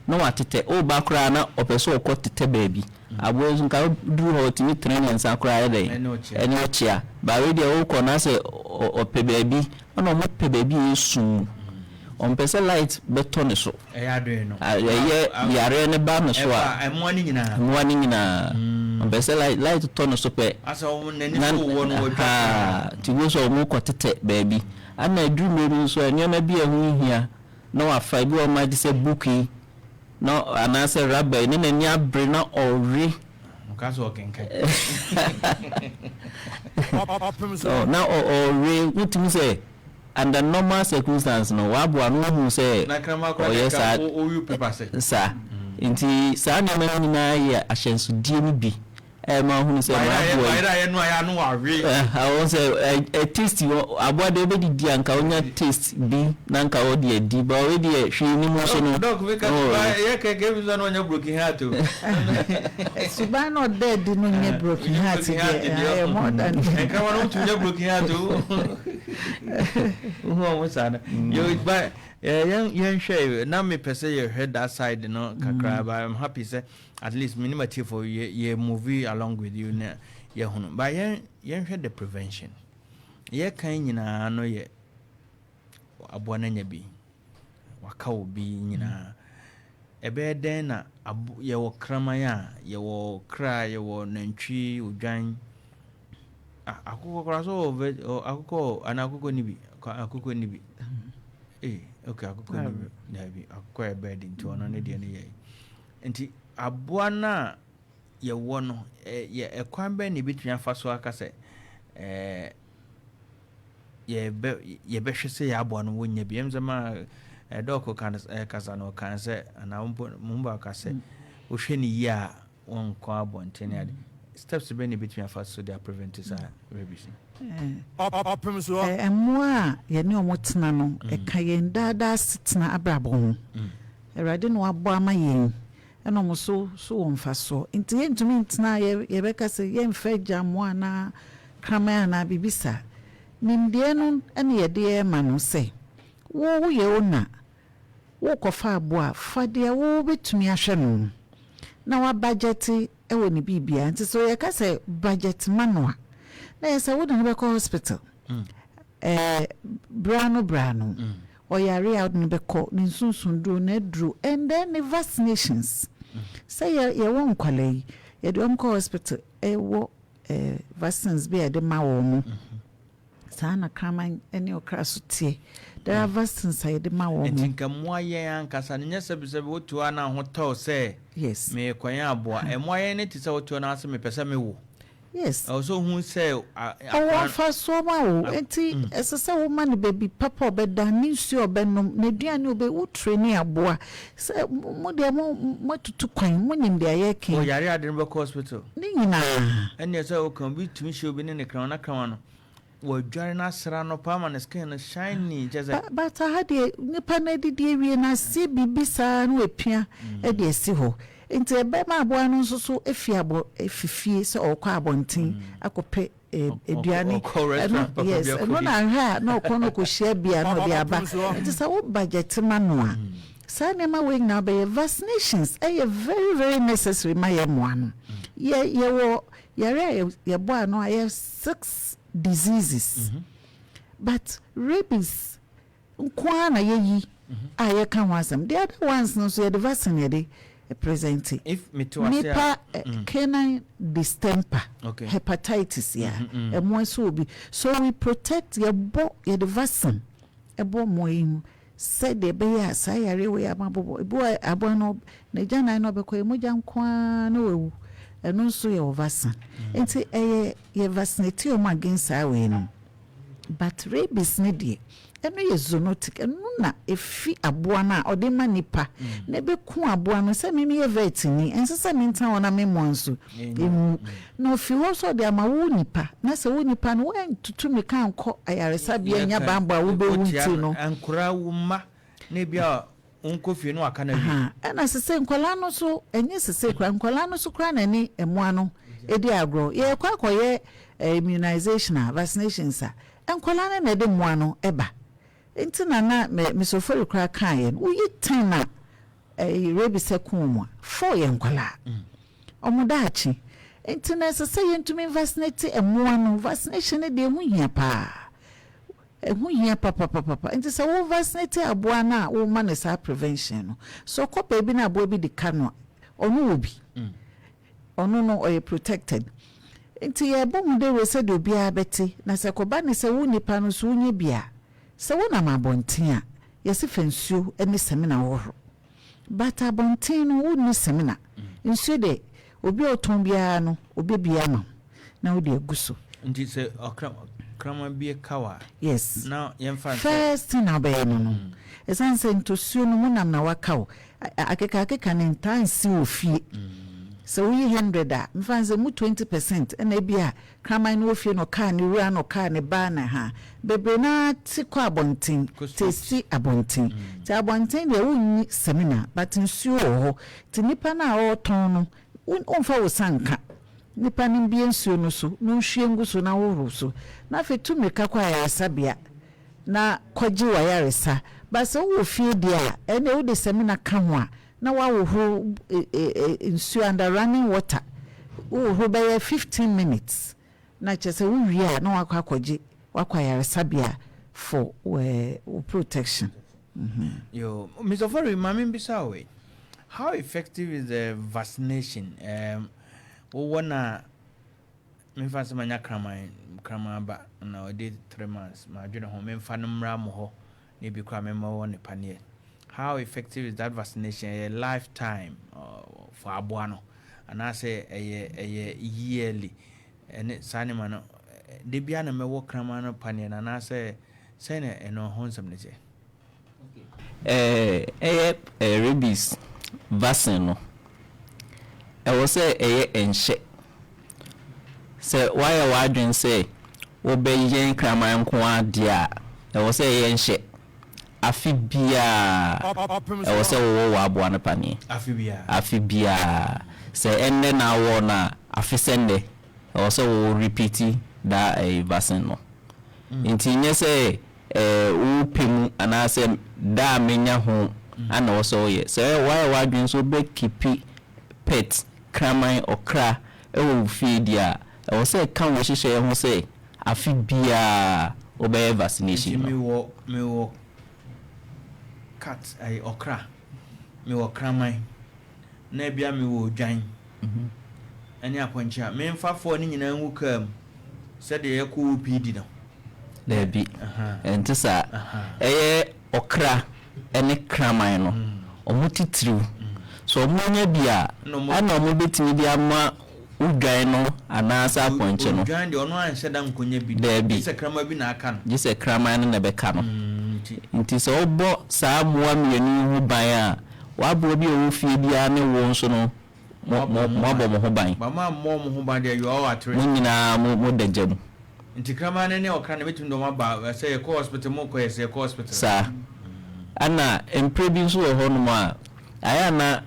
na watetɛ. Woba koraa na ɔpɛ sɛ ɔkɔ tetɛ baabi. Aboa nso nka duru hɔ, ɔtumi tene ne nsa koraa yɛ dɛn ɛne ɔkyea baawe deɛ wokɔ na sɛ ɔpɛ baabi, ɛna ɔmo pɛ baabi a ɛyɛ sum mu, ɔmpɛ sɛ light bɛtɔ ne so. Ɛyɛ adoe no. Ɛyɛ yareɛ ne ba ne so a. Mmoa no nyinaa. Mmoa no nyinaa ɔmpɛ sɛ light tɔ ne so pɛ. Asɛ ɔmo n'ani so wɔ no, wɔtwa. Nti wo sɛ ɔmo kɔ tetɛ baabi ana aduru mmerɛ bi nso a, nneɛma bi a ɛho hia na wafa ebi wɔ ɔmo agye sɛ book yi na anaasɛ rubber yi na n'ani abere na ɔwe. Nka sɛ ɔkenkan. Na ɔwe, wotumi sɛ under normal circumstance no, waboa no, wohu sɛ ɔyɛ saa saa. Nti saa nneɛma no nyinaa yɛ ahyɛnsodeɛ no bi a ɛma wohunu sɛ maaboa yi wɔn sɛ ɛ taste aboa deɛ wobɛdidi a, nka wonya taste bi na nka wɔde adi ba ɔwe deɛ hwee ni mu so no. Doc, mi ka yɛ kɛkɛ bi sɛ na ɔnyɛ broken heart o. Suban na ɔda adi no nyɛ broken heart deɛ, ɛyɛ more than. Nkraman no wotumi nyɛ broken heart o, wohu ɔmo saa no yɛ ba. Yɛn yɛnhwɛ na mepɛ sɛ yɛhwɛ that side no kakra, but I'm happy sɛ at least me ne ma tiefo yɛ move along with you na yɛhunu. But yɛnhwɛ the prevention. Yɛkan nyinaa no, yɛ aboa no anya bi waka wo bi nyinaa, ɛbɛyɛ dɛn na yɛwɔ kraman a, yɛwɔ kra, yɛwɔ nantwi, odwan, akokɔ koraa so wɔ akokɔ anaa akokɔ ni bi, akokɔ ni bi ee, okay, akokɔ ni bi, daabi, akokɔ yɛ bird, nti ɔno ne deɛ no yɛ. Nti aboa no a yɛwɔ no, yɛ ɛkwan bɛn na ebɛtumi afa so aka sɛ yɛbɛhwɛ sɛ yɛ aboa no wɔnya bi? Ɛm sɛ ma Doc kasa no, ɔka sɛ anaa mpo mo ba ka sɛ wohwɛ ne yie a, wɔnkɔ abɔnten ne ade. Steps bɛn na ebɛtumi afa so de aprevent saa rabies? Mmoa a yɛne ɔmo tena no, ɛka yɛn daadaa setena abrabɔ ho. Awurade na wabɔ ama yɛn, ɛna ɔmo so wɔ mfasoɔ, nti yɛntumi ntena yɛbɛka sɛ yɛmfa agya mmoa anaa kraman anaa biribi saa. Nimdeɛ no ɛne yɛde ɛma no sɛ wo woyɛ wo na wokɔfa aboa a, fa deɛ wobɛtumi ahwɛ no na wabudget ɛwɔ ne biribia. Nti sɛ yɛka sɛ budget ma no a, na yɛ sɛ wode no bɛkɔ hospital bra no bra no, ɔyare a, wode no bɛkɔ ne nsunsunduro na aduro and then ne vaccinations. Sɛ yɛ yɛwɔ nkwadaa yi, yɛde wɔn kɔ hospital, ɛwɔ vaccines bi a yɛde ma wɔn mo. Saa na kraman ne ɔkra so teɛ. There are vaccines a yɛde ma wɔn Nti mo. Nka mmoa yɛn ankasa no, nyɛ sɛbisɛbi wote hɔ a na ho tɔw sɛ mekɔyɛn aboa. Mmoa yɛn ne te sɛ wote hɔ na sɛ mepɛ sɛ mewo. Ɛwɔ sɛ ohun sɛ Ɔwɔ mfasoɔ ma wo. Nti ɛsɛ sɛ woma no baabi papa a ɔbɛda, ne nsuo a ɔbɛnom, n'aduane a ɔbɛ wo train aboa sɛ mo deɛ mo moatutu kwan, monim deɛ yɛreka yi. Ɔyare ade no bɛkɔ hospital. Ne nyinaa. Ɛnneɛ sɛ woka obi tumi hyɛ obi ne ne kraman na kraman no wɔadware no asra no paa ma ne skin no shiny kyɛ sɛ. But aha deɛ, nipa no adidi awie no, asie biribi saa na wapia de asi hɔ. Nti ɛbɛma aboa no nso so afi abɔ afi fie sɛ ɔrekɔ abɔnten akɔpɛ aduane. Ɔkɔ restaurant papa Yes, bi ɛno akɔdi. na ahwɛ a na ɔkɔ no kɔhyia bi a na ɔde aba. Nti sɛ wo budget ma no a, saa nneɛma wei nyinaa bɛyɛ. Vaccinations ɛyɛ very very necessary ma yɛ mmoa no. Yɛ yɛwɔ yare a yɛbɔ ano a yɛ six diseases, but rabies nko ara na yɛyi a yɛka ho asɛm. The other ones no nso, yɛde vaccine yɛde present. If mete wase a Nipa canine distemper, hepatitis yɛ a ɛmoa so obi so we protect, yɛbɔ, yɛde vaccine ɛbɔ mmoa yi ho sɛdeɛ ɛbɛyɛ a saa yare wei ama bobɔ ebi wɔ aboa no n'agyanan no, ɔbɛkɔ yɛ mogya nko ara na wawu. Ɛno nso yɛ wɔ vaccine, nti ɛyɛ yɛ vaccinate wɔn against saa wei no. But rabies ne deɛ, ɛno yɛ zoonotic. Ɛno na efi aboa no a ɔde ma nipa na ɛbɛku aboa no. Sɛ mimi yɛ vet ni, ɛnsɛ sɛ mentena hɔ na memmoa nso ɛnwu na ofi hɔ so ɔde ama wo nipa, na sɛ wo nipa no woantutu mirika nkɔ ayaresabea nya bambɔ a, wobɛwu. Nti no Nkora wo mma na ebi a wonkɔ fie no waka no awie. Ɛna sese nkwadaa no so, ɛnyɛ sese kora, nkwadaa no so kora na ɛne mmoa no ɛdi agorɔ. Yɛkɔ akɔyɛ immunization a, vaccinations a, nkwadaa no na ɛde mmoa no ɛba. Nti na mesofori koraa kaeɛ no, woyi 10 a rabies ɛko mu a, four yɛ nkwadaa, ɔmo daakye. Nti na ɛsɛ sɛ yɛntumi vaccinate mmoa no. Vaccination no deɛ, ɛho hia paa, ɛho hia papapapa. Nti sɛ wo vaccinate aboa no a, woma no saa prevention no so, ɔkɔ baabi na aboa bi de ka no a, ɔno wɔ bi, ɔno no ɔyɛ protected. Nti yɛbɔ ho dawuro sɛdeɛ obiara bɛte. Na sɛ kɔba ne sɛ wo nipa no so wonyɛ bi a, sɛ wonam abɔnten a, yɛsi fa nsuo ne samina hohoro. But abɔnten no wonni samina, nsuo de, obi a ɔtɔn biara no obɛbie ama wo na wode agu so. Nti sɛ ɔkra kraman bi ka wa na yɛmfa nsɛ First thing na wobɛyɛ no, ɛsiane sɛ ntosuo no mu nam na waka wo akeka akeka ne ntaa nsi wɔ fie. Sɛ woyi 100 a, mfa sɛ mu 20% ɛna ebi a kraman no wɔ fie na ɔkaa ne wura na ɔkaa ne ba na ha bebree naa te kɔ abɔnten. Kɔ te si abɔnten. Te abɔnten deɛ, wonni samina, but nsuo wɔ hɔ. Te nipa no a ɔretɔn no, womfa wo sa nka nipa no mbie nsuo no so na ɔnhwie ngu so na wohoro so, na afei tu mmirika kɔ ayaresabea na kɔgye w'ayaresa. Ba sɛ wowɔ fie deɛ a, ɛnna wode samina ka ho a, na woahohoro nsuo under running water, wohohoro bɛyɛ 15 minutes, na kyerɛ sɛ wowie a, na wakɔ akɔgye wakɔ ayaresabea for wo protection. Yo, Mr. Fori, Mami bisa we. How effective is the vaccination? Wowɔ na memfa sɛ manya kraman, kraman ba na ɔde 3 months, madwene ho memfa no mmra mo hɔ na ebi koraa memma wɔ ne paneɛ. How effective is that vaccination? Ɛyɛ lifetime for aboa no anaasɛ ɛyɛ yearly? Ɛne saa nneɛma no de bia na mɛwɔ kraman no paneɛ no anaasɛ sɛnea ɛno ho nsɛm no kyɛ? Ɛyɛ rabies vaccine no, ɛwɔ sɛ ɛyɛ nhyɛ sɛ woayɛ w'adwene sɛ wobɛyɛn kraman nko adeɛ a, ɛwɔ sɛ ɛyɛ nhyɛ. Afe biaa ɛwɔ sɛ wowɔ w'aboa no paneɛ. Afe biara? Afe biaa. Sɛ ɛnnɛ na awɔ no a, afe sɛ nnɛ ɛwɔ sɛ wo repeat da ɛyɛ vaccine no. Nti nyɛ sɛ wopɛ mu anaasɛ da a menya ho ana ɛwɔ sɛ woyɛ. Sɛ woayɛ w'adwene sɛ wobɛkeep pet kraman ɔkra ɛwɔ wo fie deɛ a, ɛwɔ sɛ ɛka wo nhyehyɛeɛ ho sɛ afe biaa wobɛyɛ vaccination Nti no. Mewɔ cat, ɛyɛ ɔkra, mewɔ kraman. Na ebia mewɔ odwan ne apɔnkye a, memfa fɔɔ no nyinaa ngu kaa mu sɛdeɛ yɛkɔ OPD no? Daabi, ɛnte saa. Ɛyɛ ɔkra ne kraman no, wɔn titiriw. Sɛ wɔnya bi a, ɛna wɔbɛtumi de ama wo dwan no anaasɛ apɔnkye no. Odwan deɛ, ɔno anhyɛ da nkɔnya bi. Daabi. Gye sɛ kraman bi na aka no. Gye sɛ kraman no na ɛbɛka no. Nti sɛ wobɔ saa mmoa mmienu yi ho ban a, w'aboa bi a ɔwɔ fie biara ne wo nso no, mo, mo, moabɔ mo ho ban. But moammɔ mo ho ban deɛ, you are all at risk. Mo nyinaa mo, moda gya mu. Nti kraman no ne ɔkra no, ɛbɛtumi de wɔn aba sɛ yɛkɔ hospital, mokɔ yɛ sɛ yɛkɔ hospital. Saa. Ɛna mprɛ bi nso wɔ hɔnom a, ayɛ a na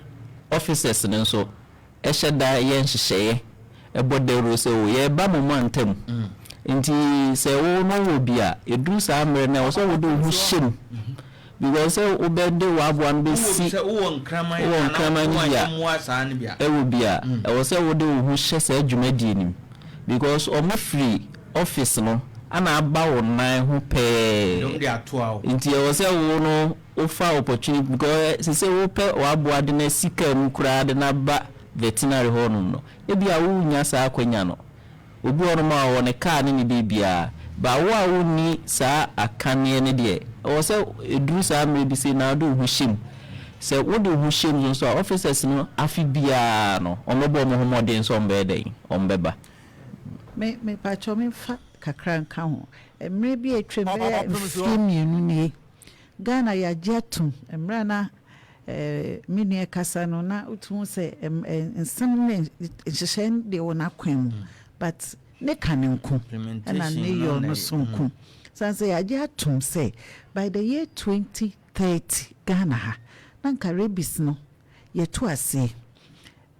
officers no nso hyɛ da yɛ nhyehyɛeɛ bɔ dawuro sɛ o yɛreba mo mantam nti sɛ wo no wɔ bi a, ɛduru saa mmerɛ no a ɛwɔ sɛ wode wo ho hyɛ mu because sɛ wobɛde w'aboa no bɛsi wowɔ nkraman wowɔ nkraman no bi a ɛwɔ bi a ɛwɔ sɛ wode wo ho hyɛ saa dwumadie no mu because wɔn firi office no ana aba wo nan ho pɛɛ nti ɛwɔ sɛ wo no Wofa opportunity because sesei wopɛ w'aboa de no asi car mu koraa de no aba veterinary hɔ nom no, ebia wonnya saa akwanya no. Obi wɔ hɔnom a ɔwɔ ne car ne ne biribiara, but wo a wonni saa akaneɛ no deɛ, ɛwɔ sɛ ɛduru saa mmerɛ bi sei na wode wo ho hyɛ mu. Sɛ wode wo ho hyɛ mu nso a, officers no afe biara no, wɔbɛbɔ wɔn ho mmɔden sɛ wɔbɛyɛ dɛn? Wɔbɛba. Me, mepakyɛw memfa kakra nka ho. Mmerɛ bi a atwam bɛyɛ mfeɛ mmienu nie, Ghana yɛagye atom, mmerɛ a na me nua rekasa no na wotumi hu sɛ nsɛm ne nhyehyɛe no deɛ wɔ n'akwan mu but ne ka no nko ɛna ne yɔ no so nko. Sane sɛ yɛagye atom sɛ by the year 2030 Ghana ha na nka rabies no yɛto aseɛ.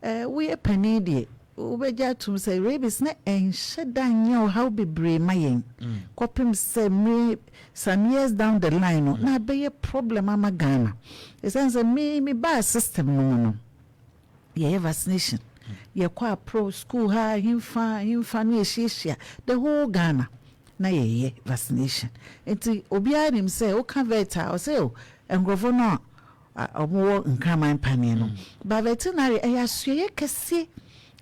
Eh, woyɛ panin deɛ, wobɛgye atom sɛ rabies no ɛnhyɛ da nyɛ ɔhaw bebree ma yɛn kɔpem sɛ mmere some years down the line no na abɛyɛ problem ama Ghana. Ɛsiane sɛ me mebaa system no mu no, yɛyɛ vaccination, yɛkɔ aprɔ school ha, hemfa hemfa no yɛhyiahyia the whole Ghana na yɛyɛ vaccination. Nti obiara nim sɛ woka vet a ɔsɛ o nkurɔfoɔ no a a wɔwɔ nkraman paneɛ no. Ba veterinary ɛyɛ asoɛeɛ kɛseɛ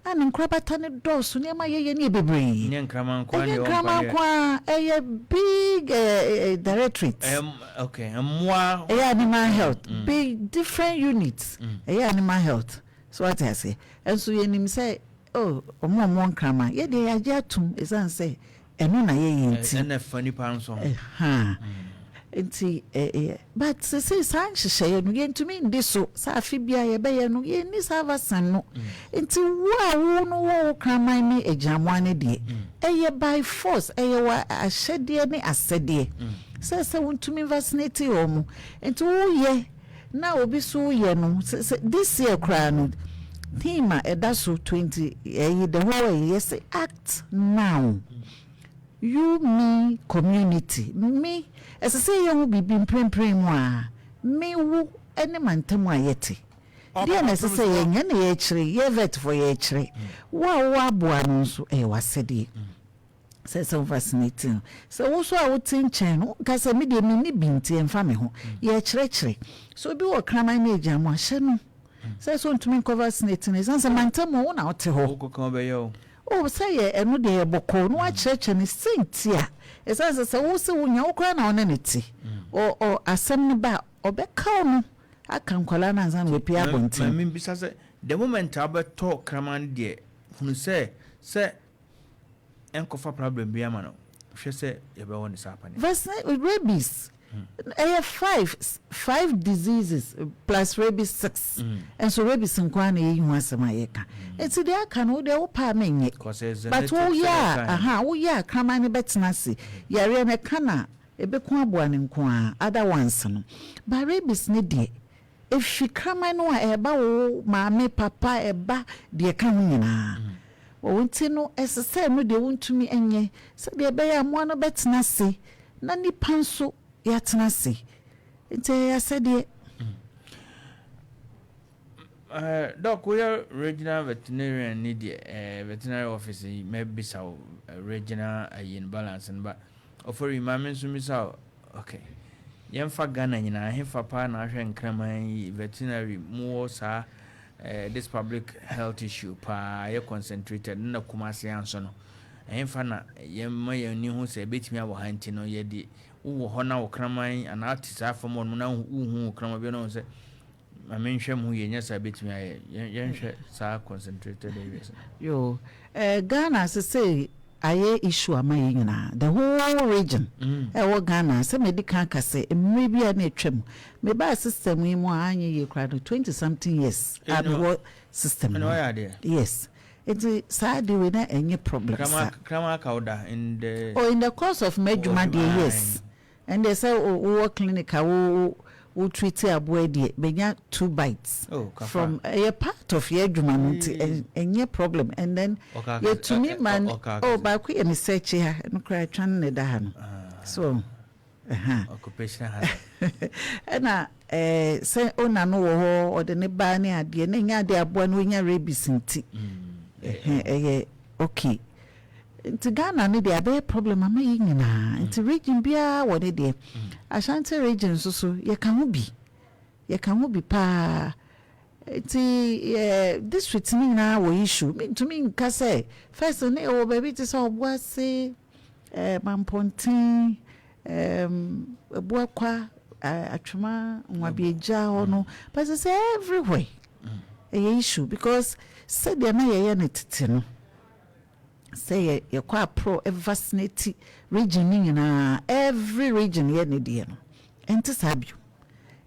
a ne nkorabata no dɔɔso, nneɛma a yɛyɛ no yɛ bebree. Ɛnyɛ nkraman nko ara na Ɛnyɛ ɛwɔ nkraman mpaneɛ. nko ara, ɛyɛ big directorate. Ɛyɛ okay, mmoa. Ɛyɛ animal health, big different units, ɛyɛ animal health. So wate aseɛ? Nso yɛnim sɛ oh, wɔn a wɔwɔ nkraman, yɛ deɛ yɛagye atom ɛsiane sɛ Ɛno na yɛyɛ nti. Ɛna ɛfa nipa nso ho. Ɛhaa. Nti ɛyɛ but sesei saa nhyehyɛeɛ no yɛntumi ndi so sɛ afe biara yɛbɛyɛ no yɛnni saa vaccine no. Nti wo a wo no wɔ wo kraman ne agyinamoa no deɛ ɛyɛ by force ɛyɛ wɔ ahyɛdeɛ ne asɛdeɛ sɛ sɛ wontumi vaccinate wɔn. Nti woyɛ na obi so yɛ no sɛ sɛ this year koraa no theme a ɛda so 20 ɛyi the whole ɛyi yɛse act now you me community me ɛsɛ sɛ yɛhu biribi mprempren mu a me wo ne mantam a yɛte deɛ na ɛsɛ sɛ yɛnyɛ na yɛkyerɛ yɛ vet fo yɛkyerɛ wo a wowɔ aboa no nso ɛyɛ w'asɛdeɛ Sɛ sɛ wo vaccinate no. Sɛ wo nso a wote nkyɛn no, wonka sɛ me deɛ menni bi nti ɛmfa me ho. Yɛkyerɛkyerɛ. Sɛ obi wɔ kraman ne agyinamoa, hyɛ no sɛ sɛ ɔntumi nkɔ vaccinate no ɛsiane sɛ mantam hɔ wo na wote hɔ. Wokɔka wobɛyɛ o. Oh, sɛ yɛ ɛno deɛ yɛ bɔkɔɔ na woakyerɛkyerɛ no sɛnti a ɛsiane sɛ sɛ wo se wonya wo koraa na wo ne no te. Ɔ ɔ asɛm no ba a, ɔbɛka wo no aka nkwadaa no ansa na wapue abɔnten. Ma membisa sɛ, the moment a wobɛtɔ kraman no deɛ, hunu sɛ sɛ ɛnkɔfa problem biara ma no, hwɛ sɛ yɛbɛwɔ no saa paneɛ. Vaccine rabies ɛyɛ five five diseases plus rabies six nso rabies nko ara na yɛyi ho asɛm a yɛka nti deɛ aka no wo deɛ wo pɛ a menyɛ but woyɛ a aha woyɛ a kraman no bɛtena ase yareɛ no ɛka no a ɛbɛku aboa no nko ara other ones no but rabies no deɛ Efi kraman no a ɛba wo maame, papa, ɛba, deɛ ɛka ho nyinaa. Wɔ nti no, ɛsɛ sɛ ɛno deɛ wontumi nyɛ sɛdeɛ ɛbɛyɛ a mmoa no bɛtena ase na nnipa nso yɛatena ase. Nti ɛyɛ asɛdeɛ. Doc, woyɛ regional veterinarian ni deɛ, veterinary office yi, mɛbisa wo regional ayi no balance no ba. Ofori, ma me nso mmisa wo, ok, yɛmfa Ghana nyinaa, hefa paa na ahwɛ nkraman yi, veterinary, mowɔ saa This public health issue paa yɛ concentrated na Kumasi anso no, ɛmfa na yɛma yɛn ani ho sɛ ɛbɛtumi awɔ ha. Nti no yɛde wowɔ hɔ na wo kraman anaa te saa fam hɔ nom na wohu wo kraman bi na wo sɛ ma menhwɛ mu yɛ nyɛ saa, bɛtumi ayɛ yɛnhwɛ saa concentrated areas. Yo, Ghana sese ayɛ issue ama yɛn nyinaa, the whole region ɛwɔ Ghana. Sɛ medi kan ka sɛ mmerɛ bi a na atwam mebaa system yi mu a, anyɛ yie koraa no, 20 something years a mewɔ system no. Yes, nti saa de wei na ɛnyɛ problem sa. Kraman aka wo da in the Oh, in the course of m'adwuma deɛ, yes. Ɛnde sɛ wowɔ clinic a wo treat aboa deɛ, bɛnya two bites. Oh, from ɛyɛ part of yɛ adwuma no, nti ɛnyɛ problem. And then yɛtumi ma oh, baako yɛ me sɛ akyi ha, ɛno koraa atwa no na ɛda ha no so. Occupational hazard. Ɛna sɛ owner no wɔ hɔ, ɔde ne ba ne adeɛ na ɛnya adeɛ aboa no onya rabies, nti ɛyɛ okay. Nti Ghana no deɛ, abɛyɛ problem ama yɛ nyinaa. Nti region biara wɔ ne deɛ. Ashanti Region nso so yɛka ho bi, yɛka ho bi paa. Nti district no nyinaa wɔ issue. Ntumi nka sɛ first ne ɛwɔ baabi te sɛ Ɔboase, Mampɔnten, Abuakwa, Atwoma Nwabiagya hɔ no, but sɛ everywhere ɛyɛ issue, because sɛdeɛ na yɛyɛ no tete no, sɛ yɛkɔ aprɔ vaccinate region no nyinaa, every region yɛ ne deɛ no, ɛnte saa bio.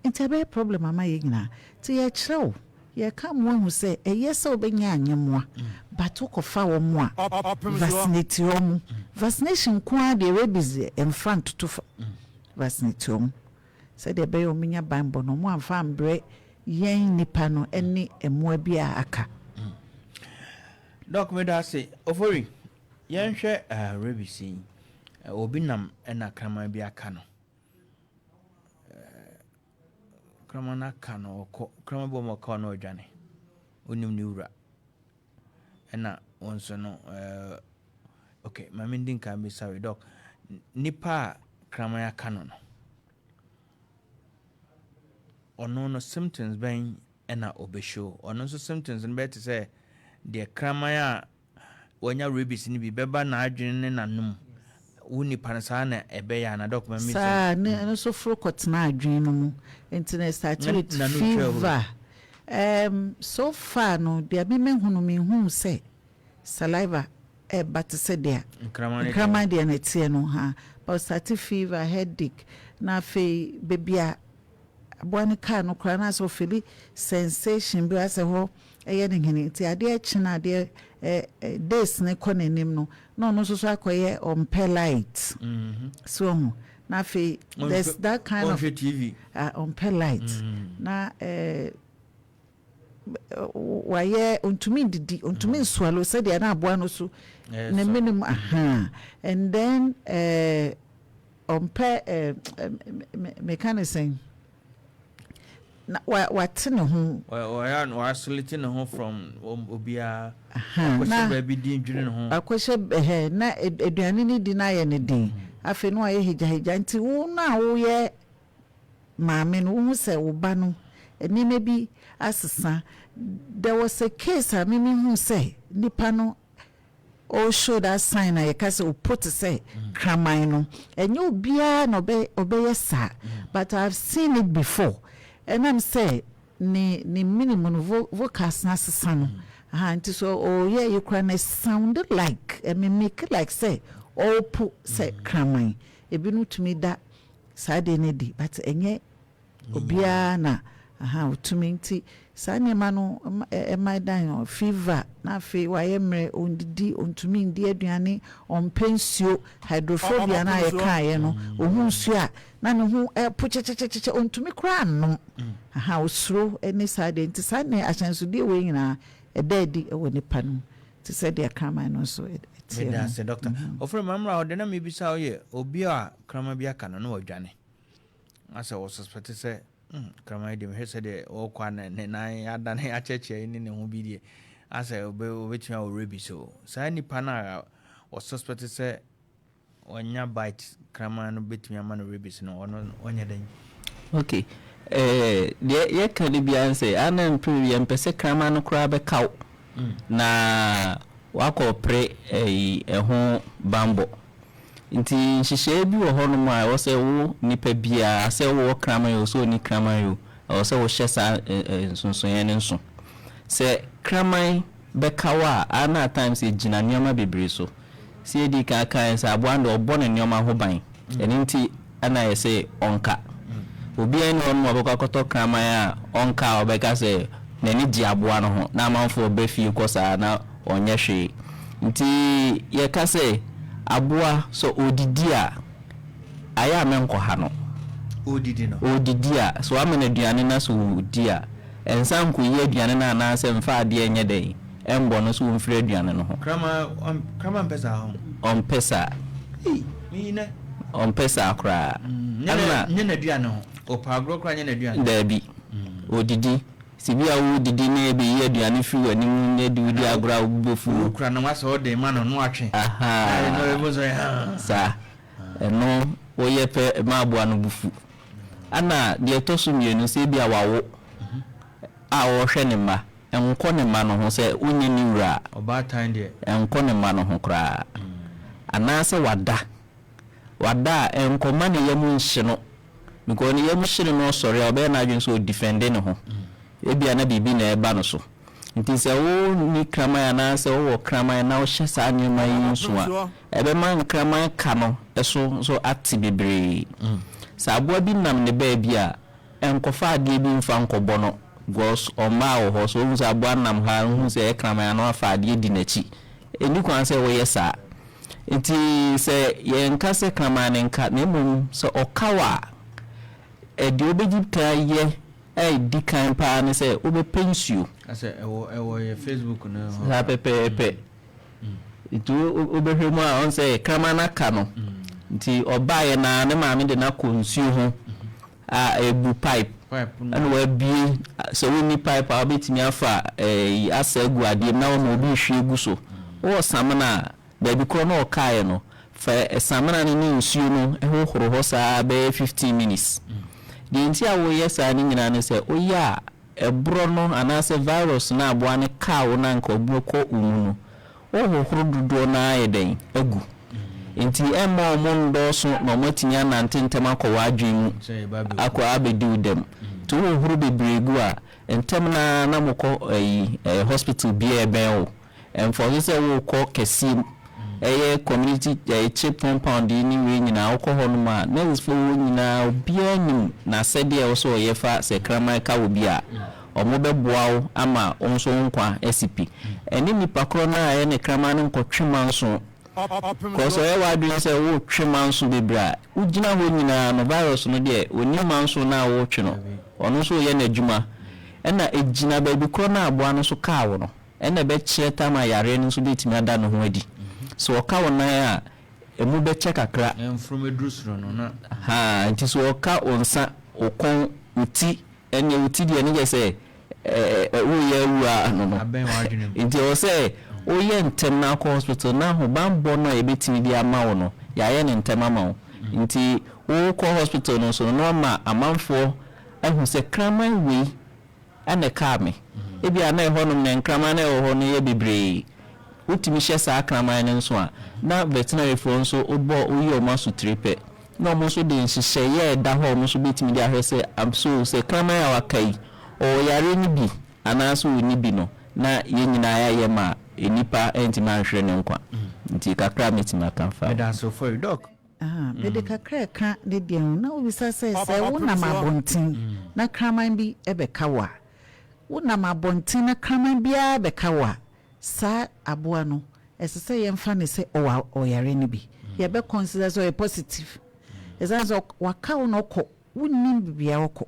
Nti ɛbɛyɛ problem ama yɛ nyinaa. Nti yɛkyerɛ wo, yɛka mmoa hu sɛ ɛyɛ sɛ wobɛnya anyɛmmoa, but wokɔfa wɔ mo a, vaccinate wɔ mo. Vaccination nko ara deɛ, rabies deɛ ɛmfa ntoto fa. Vaccinate wɔ mo sɛdeɛ ɛbɛyɛ wɔn nya banbɔ no, wɔn amfa ambrɛ yɛn nipa no ne mmoa bi a aka. Doc, meda ase. Ofori, yɛnhwɛ rabies yi. Obi nam ɛna kraman bi aka no, kraman no aka no, ɔkɔ kraman bi wɔ mu, ɔka no, ɔdwane, onim ne wura. Ɛna wɔn nso no, okay, maame ndi nkan bi. Sorry, Doc. Nipa a kraman aka no, ɔno no symptoms bɛn ɛna ɔbɛshow? Ɔno nso symptoms no bɛyɛ te sɛ deɛ kraman a wanya rabies no bi bɛba n'adwene ne n'anom wo nipa no, saa na ɛbɛyɛ ana, Doc? Ma mi saa ne ɛno nso foro kɔtena adwene no mu. Nti na start with fever. So far no deɛ memehu no, mehu sɛ saliva ɛba te sɛ deɛ nkraman deɛ na ɛteɛ no ha, but start fever, headache, na afei beebi a aboa no kaa no koraa na asɛ ɔfeel sensation bi asɛ hɔ ɛyɛ ne hene. Nti adeɛ kye na adeɛ ɛ ɛ days ne kɔ n'anim no, na ɔno nso so akɔyɛ ɔmpɛ light so ɔho. Na afei there's that kind of ɔnhwɛ TV. Ɔmpɛ light na wayɛ ntumi ndidi, ntumi nswallow sɛdeɛ na aboa no so ne minimum aha. And then ɔmpɛ meka ne sɛn na wate ne ho. Ɔyɛ waisolate ne ho from obiara, akɔhyɛ baabi di ndwiri ne ho. Akɔhyɛ ɛhɛ na aduane ne di na ayɛ ne den. Afei na wayɛ higyahigya. Nti wo na woyɛ maame no, wohu sɛ wo ba no nneɛma bi asesa. There was a case a mimi hu sɛ nipa no o show that sign a yɛka sɛ opo te sɛ kraman no. Ɛnyɛ obiara na ɔbɛyɛ saa, but I have seen it before. Ɛnam sɛ ne minimum no vocals na asesa no aha, nti so ɔyɛ yi kora na sound like ɛmimic like sɛ ɔrepo sɛ kraman. Ebinom tumi da saa deɛ no di, but ɛnyɛ obiara na aha otumi. Nti saa nneɛma no ɛma dan fever, na afei wayɛ mmerɛ, ondidi, ontumi ndi aduane, ɔmpɛ nsuo, hydrophobia na yɛkaeɛ no. Ohun nsuo a na ne ho ɛpo kyɛkyɛkyɛkyɛ, ontumi koraa nnom aha, osuro ɛne saa deɛ. Nti saa ne ahyɛnsodeɛ wei nyinaa ɛda adi ɛwɔ nipa no mu te sɛ deɛ kraman no nso ɛteɛ no. Meda doctor. Ɔfrɛ mamra ɔde na mebisa, ɔyɛ obi a kraman bi aka no na wadwane, asɛ wɔ suspect sɛ kraman yi deɛ, mehwɛ sɛ deɛ ɔkɔ a ne nan adane akyɛkyɛ ne ne ho bi deɛ, asɛ obɛtumi awɔ rabies o. Saa nipa no a ɔsuspect sɛ ɔnya bite, kraman no bɛtumi ama no rabies no, ɔno ɔnyɛ dɛn? Okay. Ɛɛ, deɛ yɛka no biara ne sɛ, ana mpere yɛmpɛ sɛ kraman no koraa bɛka wo na wakɔ pere ɛyi ɛho banbɔ. Nti nhyehyɛeɛ bi wɔ hɔnom a ɛwɔ sɛ wo nipa biara, sɛ wowɔ kraman o, sɛ onni kraman o, ɛwɔ sɛ wohyɛ saa nsonsonoeɛ no nso. Sɛ kraman bɛka wo a, ana at times ɛgyina nneɛma bebree so. Sɛ yɛdi kan kaeɛ sɛ aboa no deɛ, ɔbɔ ne nneɛma ho ban. Ɛno nti ɛna yɛse ɔnka. Obiara nni hɔnom a ɔbɛkɔ akɔtɔ kraman a ɔnka a ɔbɛka sɛ n'ani gye aboa no ho na amanfoɔ ba fie kɔ saa na ɔnyɛ hwee. Nti yɛka sɛ aboa sɛ ɔredidi a, ayɛ a mɛnkɔha no. Ɔredidi no. Ɔredidi a, sɛ woama no aduane na sɛ ɔredi a, nsan nkɔyi aduane no anaasɛ mfa adeɛ nyɛ dɛn mmɔ no sɛ ɔmfiri aduane no ho. Kraman, kraman mpɛ saa ho. Ɔmpɛ saa. Ei, meyi nɛ. Ɔmpɛ saa koraa. Ɛna. Nyɛ n'aduane ho. Ɔpɛ agorɔ koraa nyɛ n'aduane ho. Daabi. Ɔdidi. Sɛ bi a woredidi na yɛbɛyi aduane firi w'anim na de wodi agorɔ a, wo bo bɛfu. Wokura no asɛ wode ma no na watwe. Ahaa. Saa. Ɛno woyɛ pɛ ma aboa no bo fu. Ɛna deɛ ɛtɔ so mmienu, sɛ ebi a wawo a ɔrehwɛ ne mma, nkɔ ne mma no ho sɛ wonyɛ ne wura a. Ɔbaatan deɛ. Nkɔ ne mma no ho koraa. Anaasɛ wada. Wada a, nkɔma ne yam nhye no. Because ne yam hye no na ɔsɔre a, ɔbɛyɛ n'adwene sɛ ɔdefɛnde ne ho. Ebia na biribi na ɛreba no so. Nti sɛ wonni kraman anaasɛ wowɔ kraman na wohyɛ saa nneɛma yi nso a, ɛbɛma nkraman ka no so nso ate bebree. Sɛ aboa bi nam ne baabi a, nkɔfa adeɛ bi mfa nkɔbɔ no because ɔmmaa wo hɔ. Sɛ wohu sɛ aboa nam ha a, wohu sɛ ɛyɛ kraman a na wafa adeɛ di n'akyi. Ɛnni kwan sɛ woyɛ saa. Nti sɛ yɛnka sɛ kraman no nka, na mmom sɛ ɔka wo a, deɛ wobɛdi kan ayɛ a ɛdi kan pa ara ne sɛ wobɛpɛ nsuo. Asɛ ɛwɔ ɛwɔ yɛ Facebook no hɔ. Saa pɛpɛɛpɛ. Nti wobɛhwɛ mu a, ɔhu sɛ kraman no aka no. Nti ɔbaeɛ no ara ne maame de no akɔ nsuo ho a ɛbu pipe. Ɛna wabue, sɛ wonni pipe a wobɛtumi afa ɛyi asa agu adeɛ mu na wama obi rehwie gu so. Wowɔ samina a, baabi korɔ na ɔkaeɛ no, fa samina no ne nsuo no hohoro hɔ saa ara bɛyɛ 15 minutes. Deɛ nti a woyɛ saa no nyinaa ne sɛ, woyɛ a, ɛborɔ no anaasɛ virus no a aboa no kaa wo no a anka ɔbɛkɔ wo mu no, wohohoro dodoɔ no ara ayɛ dɛn? Agu. Nti ɛmma wɔn nnɔɔso na wɔatumi anante ntɛm akɔ w'adwene mu akɔ abɛdi wo dɛm. Nti wohohoro bebree gu a, ntɛm no ara na mokɔ ayi, hospital biara a ɛbɛn wo. Ɛmfa so sɛ worekɔ kɛseɛ mu, ɛyɛ community ɛyɛ chip compound yi ne wei nyinaa, wokɔ hɔ nom a, nurses foɔ wɔ hɔ nyinaa, obiara nim n'asɛdeɛ a ɛwɔ sɛ ɔyɛ fa sɛ kraman ka obi a, wɔbɛboa wo ama wo nso wo nkwa asi pi. Ɛne nipa korɔ no a ɛyɛ ne kraman no nkɔtwe manso, cause ɔyɛ w'adwene sɛ woretwe manso bebree a, wogyina hɔ nyinaa no virus no deɛ ɔnnim manso no a woretwe no, ɔno nso reyɛ n'adwuma. Ɛna ɛgyina baabi korɔ no a aboa no nso kaa wo no. Ɛna ɛbɛkyerɛ tam a yareɛ no nso bɛtumi ada ne ho adi. Sɛ ɔka wo nan a, ɛmu bɛkyɛ kakra. Na mfurum aduru soro no na. Haa, nti sɛ ɔka wo nsa, wo kɔn, wo ti, ɛnneɛ wo ti deɛ ne kyerɛ sɛ ɛ woreyɛ awu ara no no. Abɛn w'adwene mu. Nti ɛwɔ sɛ woyɛ ntɛm na akɔ hospital na ahobammɔ no a yɛbɛtumi de ama wo no, yɛayɛ no ntɛm ama wo. Nti wokɔ hospital no nso no, na wɔama amanfoɔ ahu sɛ kraman wei na ɛkaa me. Ebia na ɛhɔnom no nkraman a ɛwɔ hɔ no yɛ bebree. Wotumi hyɛ saa kraman no nso a, na veterinarifoɔ nso wobɔ woyi wɔn asotire pɛ, na wɔn nso de nhyehyɛeɛ a ɛda hɔ a wɔn nso bɛtumi de ahwɛ sɛ so sɛ kraman a waka yi, ɔwɔ yareɛ no bi anaasɛ ɔnni bi no, na yɛn nyinaa yɛayɛ ma nnipa antumi anhwere ne nkwa. Nti kakra a mɛtumi aka afa ho. Meda ase Ofori. Doc. Aha, mede kakra reka ne deɛ ho. Na wobisa sɛ, sɛ wonam abɔnten na kraman bi bɛka wo a, wonam abɔnten na kraman biara bɛka wo a, saa aboa no, ɛsɛ sɛ yɛmfa no sɛ ɔwɔ ɔyare no bi. Yɛbɛ consider sɛ ɔyɛ positive. Ɛsiane sɛ waka wo na ɔkɔ, wonnim baabi a ɔkɔ,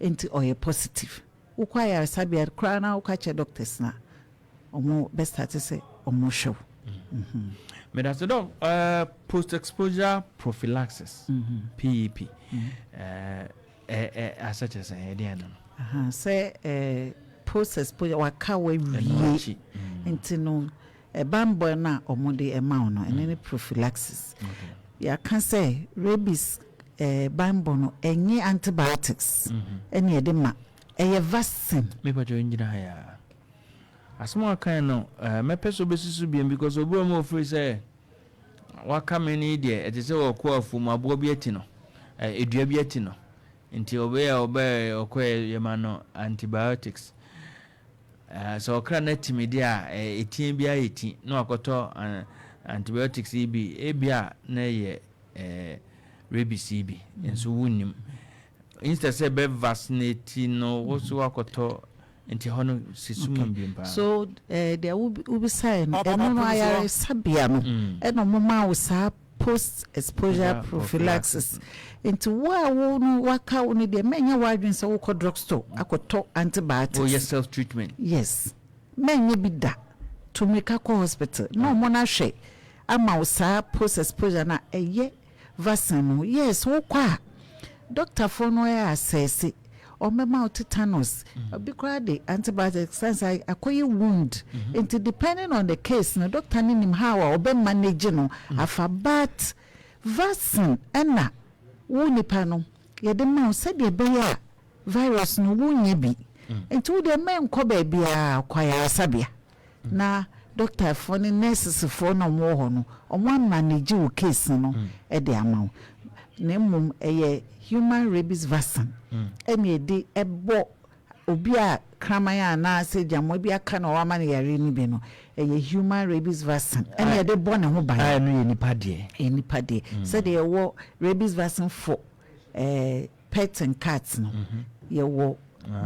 nti ɔyɛ positive. Wokɔ ayaresabea koraa na woka kyerɛ doctors no a, Ɔmo bɛ starte sɛ ɔmo hwɛ wo. Medase dɔk, eh, post exposure prophylaxis, PEP, eh, eh, eh, asɛ kyerɛ sɛ ɛdeɛn no no? Aha, sɛ eh, post exposure, waka wo awie, nti no, ɛbanbɔ no a ɔmo de ɛma wo no, ɛno ne prophylaxis. Yɛaka sɛ rabies. Banbɔ no, ɛnyɛ antibiotics ɛna yɛde ma, ɛyɛ vaccine. Me pakyɛ ngyina ha yaa. Asɛm a wakae no mɛpɛ sɛ wobɛsi so biom because obi wɔ mu ofiri sɛ waka me no yi deɛ ɛte sɛ ɔkɔ afuom aboa bi ati no, dua bi ati no nti ɔbɛyɛ a ɔbɛ ɔkɔɛ yɛma no antibiotics. Sɛ ɔkra no atimi deɛ a ɛtia biara yɛ ti na wakɔtɔ antibiotics yi bi, ebia na ɛyɛ rabies yi bi nso wonnim. Instead sɛ bɛ vaccinate no, wo so wakɔtɔ nti hɔ no si so mu bi paa. So deɛ wobisaeɛ no, ɛno no ayaresabea no ɛna ɔmo ma wo saa post exposure prophylaxis. Nti wo a wo no waka wo no deɛ, mɛnyɛ w'adwene sɛ wokɔ drugstore akɔtɔ antibiotics. Woyɛ self treatment. Yes, mɛnyɛ bi da. Tu mmirika kɔ hospital na ɔmo no ahwɛ ama wo saa post exposure na ɛyɛ vaccine no. Yes, wokɔ a, doctorfoɔ no ɛyɛ asɛse, ɔmɛma wo tetanus, obi koraa de antibiotics sansa akɔyɛ wound. Nti depending on the case no, doctor no nim how a ɔbɛ manage no afa, but vaccine ɛna wo nipa no yɛde ma wo sɛdeɛ ɛbɛyɛ a virus no wonyɛ bi. Nti wo deɛ, mɛnkɔ baabiaa, kɔ ayaresabea na doctorfoɔ ne nursesfoɔ na ɔmo wɔ hɔ no, ɔmo amanage wo case no ɛde ama wo. Na mmom ɛyɛ human rabies vaccine ɛna yɛde ɛbɔ obi a kraman anaasɛ gyammoa bi aka na ɔwama no yare no bi no. Ɛyɛ human rabies vaccine ɛna yɛde bɔ ne ho ban. A ɛno yɛ nipa deɛ. Ɛyɛ nipa deɛ. Sɛdeɛ yɛwɔ rabies vaccine for pet and cats no, yɛwɔ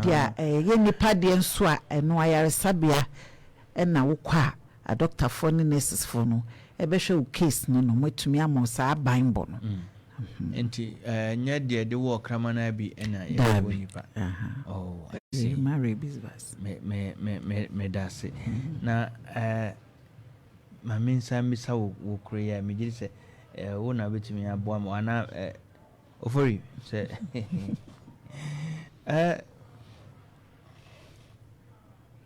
deɛ ɛyɛ nipa deɛ nso a ɛno ayaresabea ɛna wokɔ a, adɔktafoɔ ne nursesfoɔ no ɛbɛhwɛ wo case no na wɔatumi ama wo saa banbɔ no. Nti nyɛ deɛ de wɔ ɔkraman no bi ɛna yɛde wɔ nipa. Oh, I see. Human rabies vaccine. Me me me me meda ase na ma me nsa mmisa wo koro yi a megye di sɛ wo na wobɛtumi aboa me anaa Ofori sɛ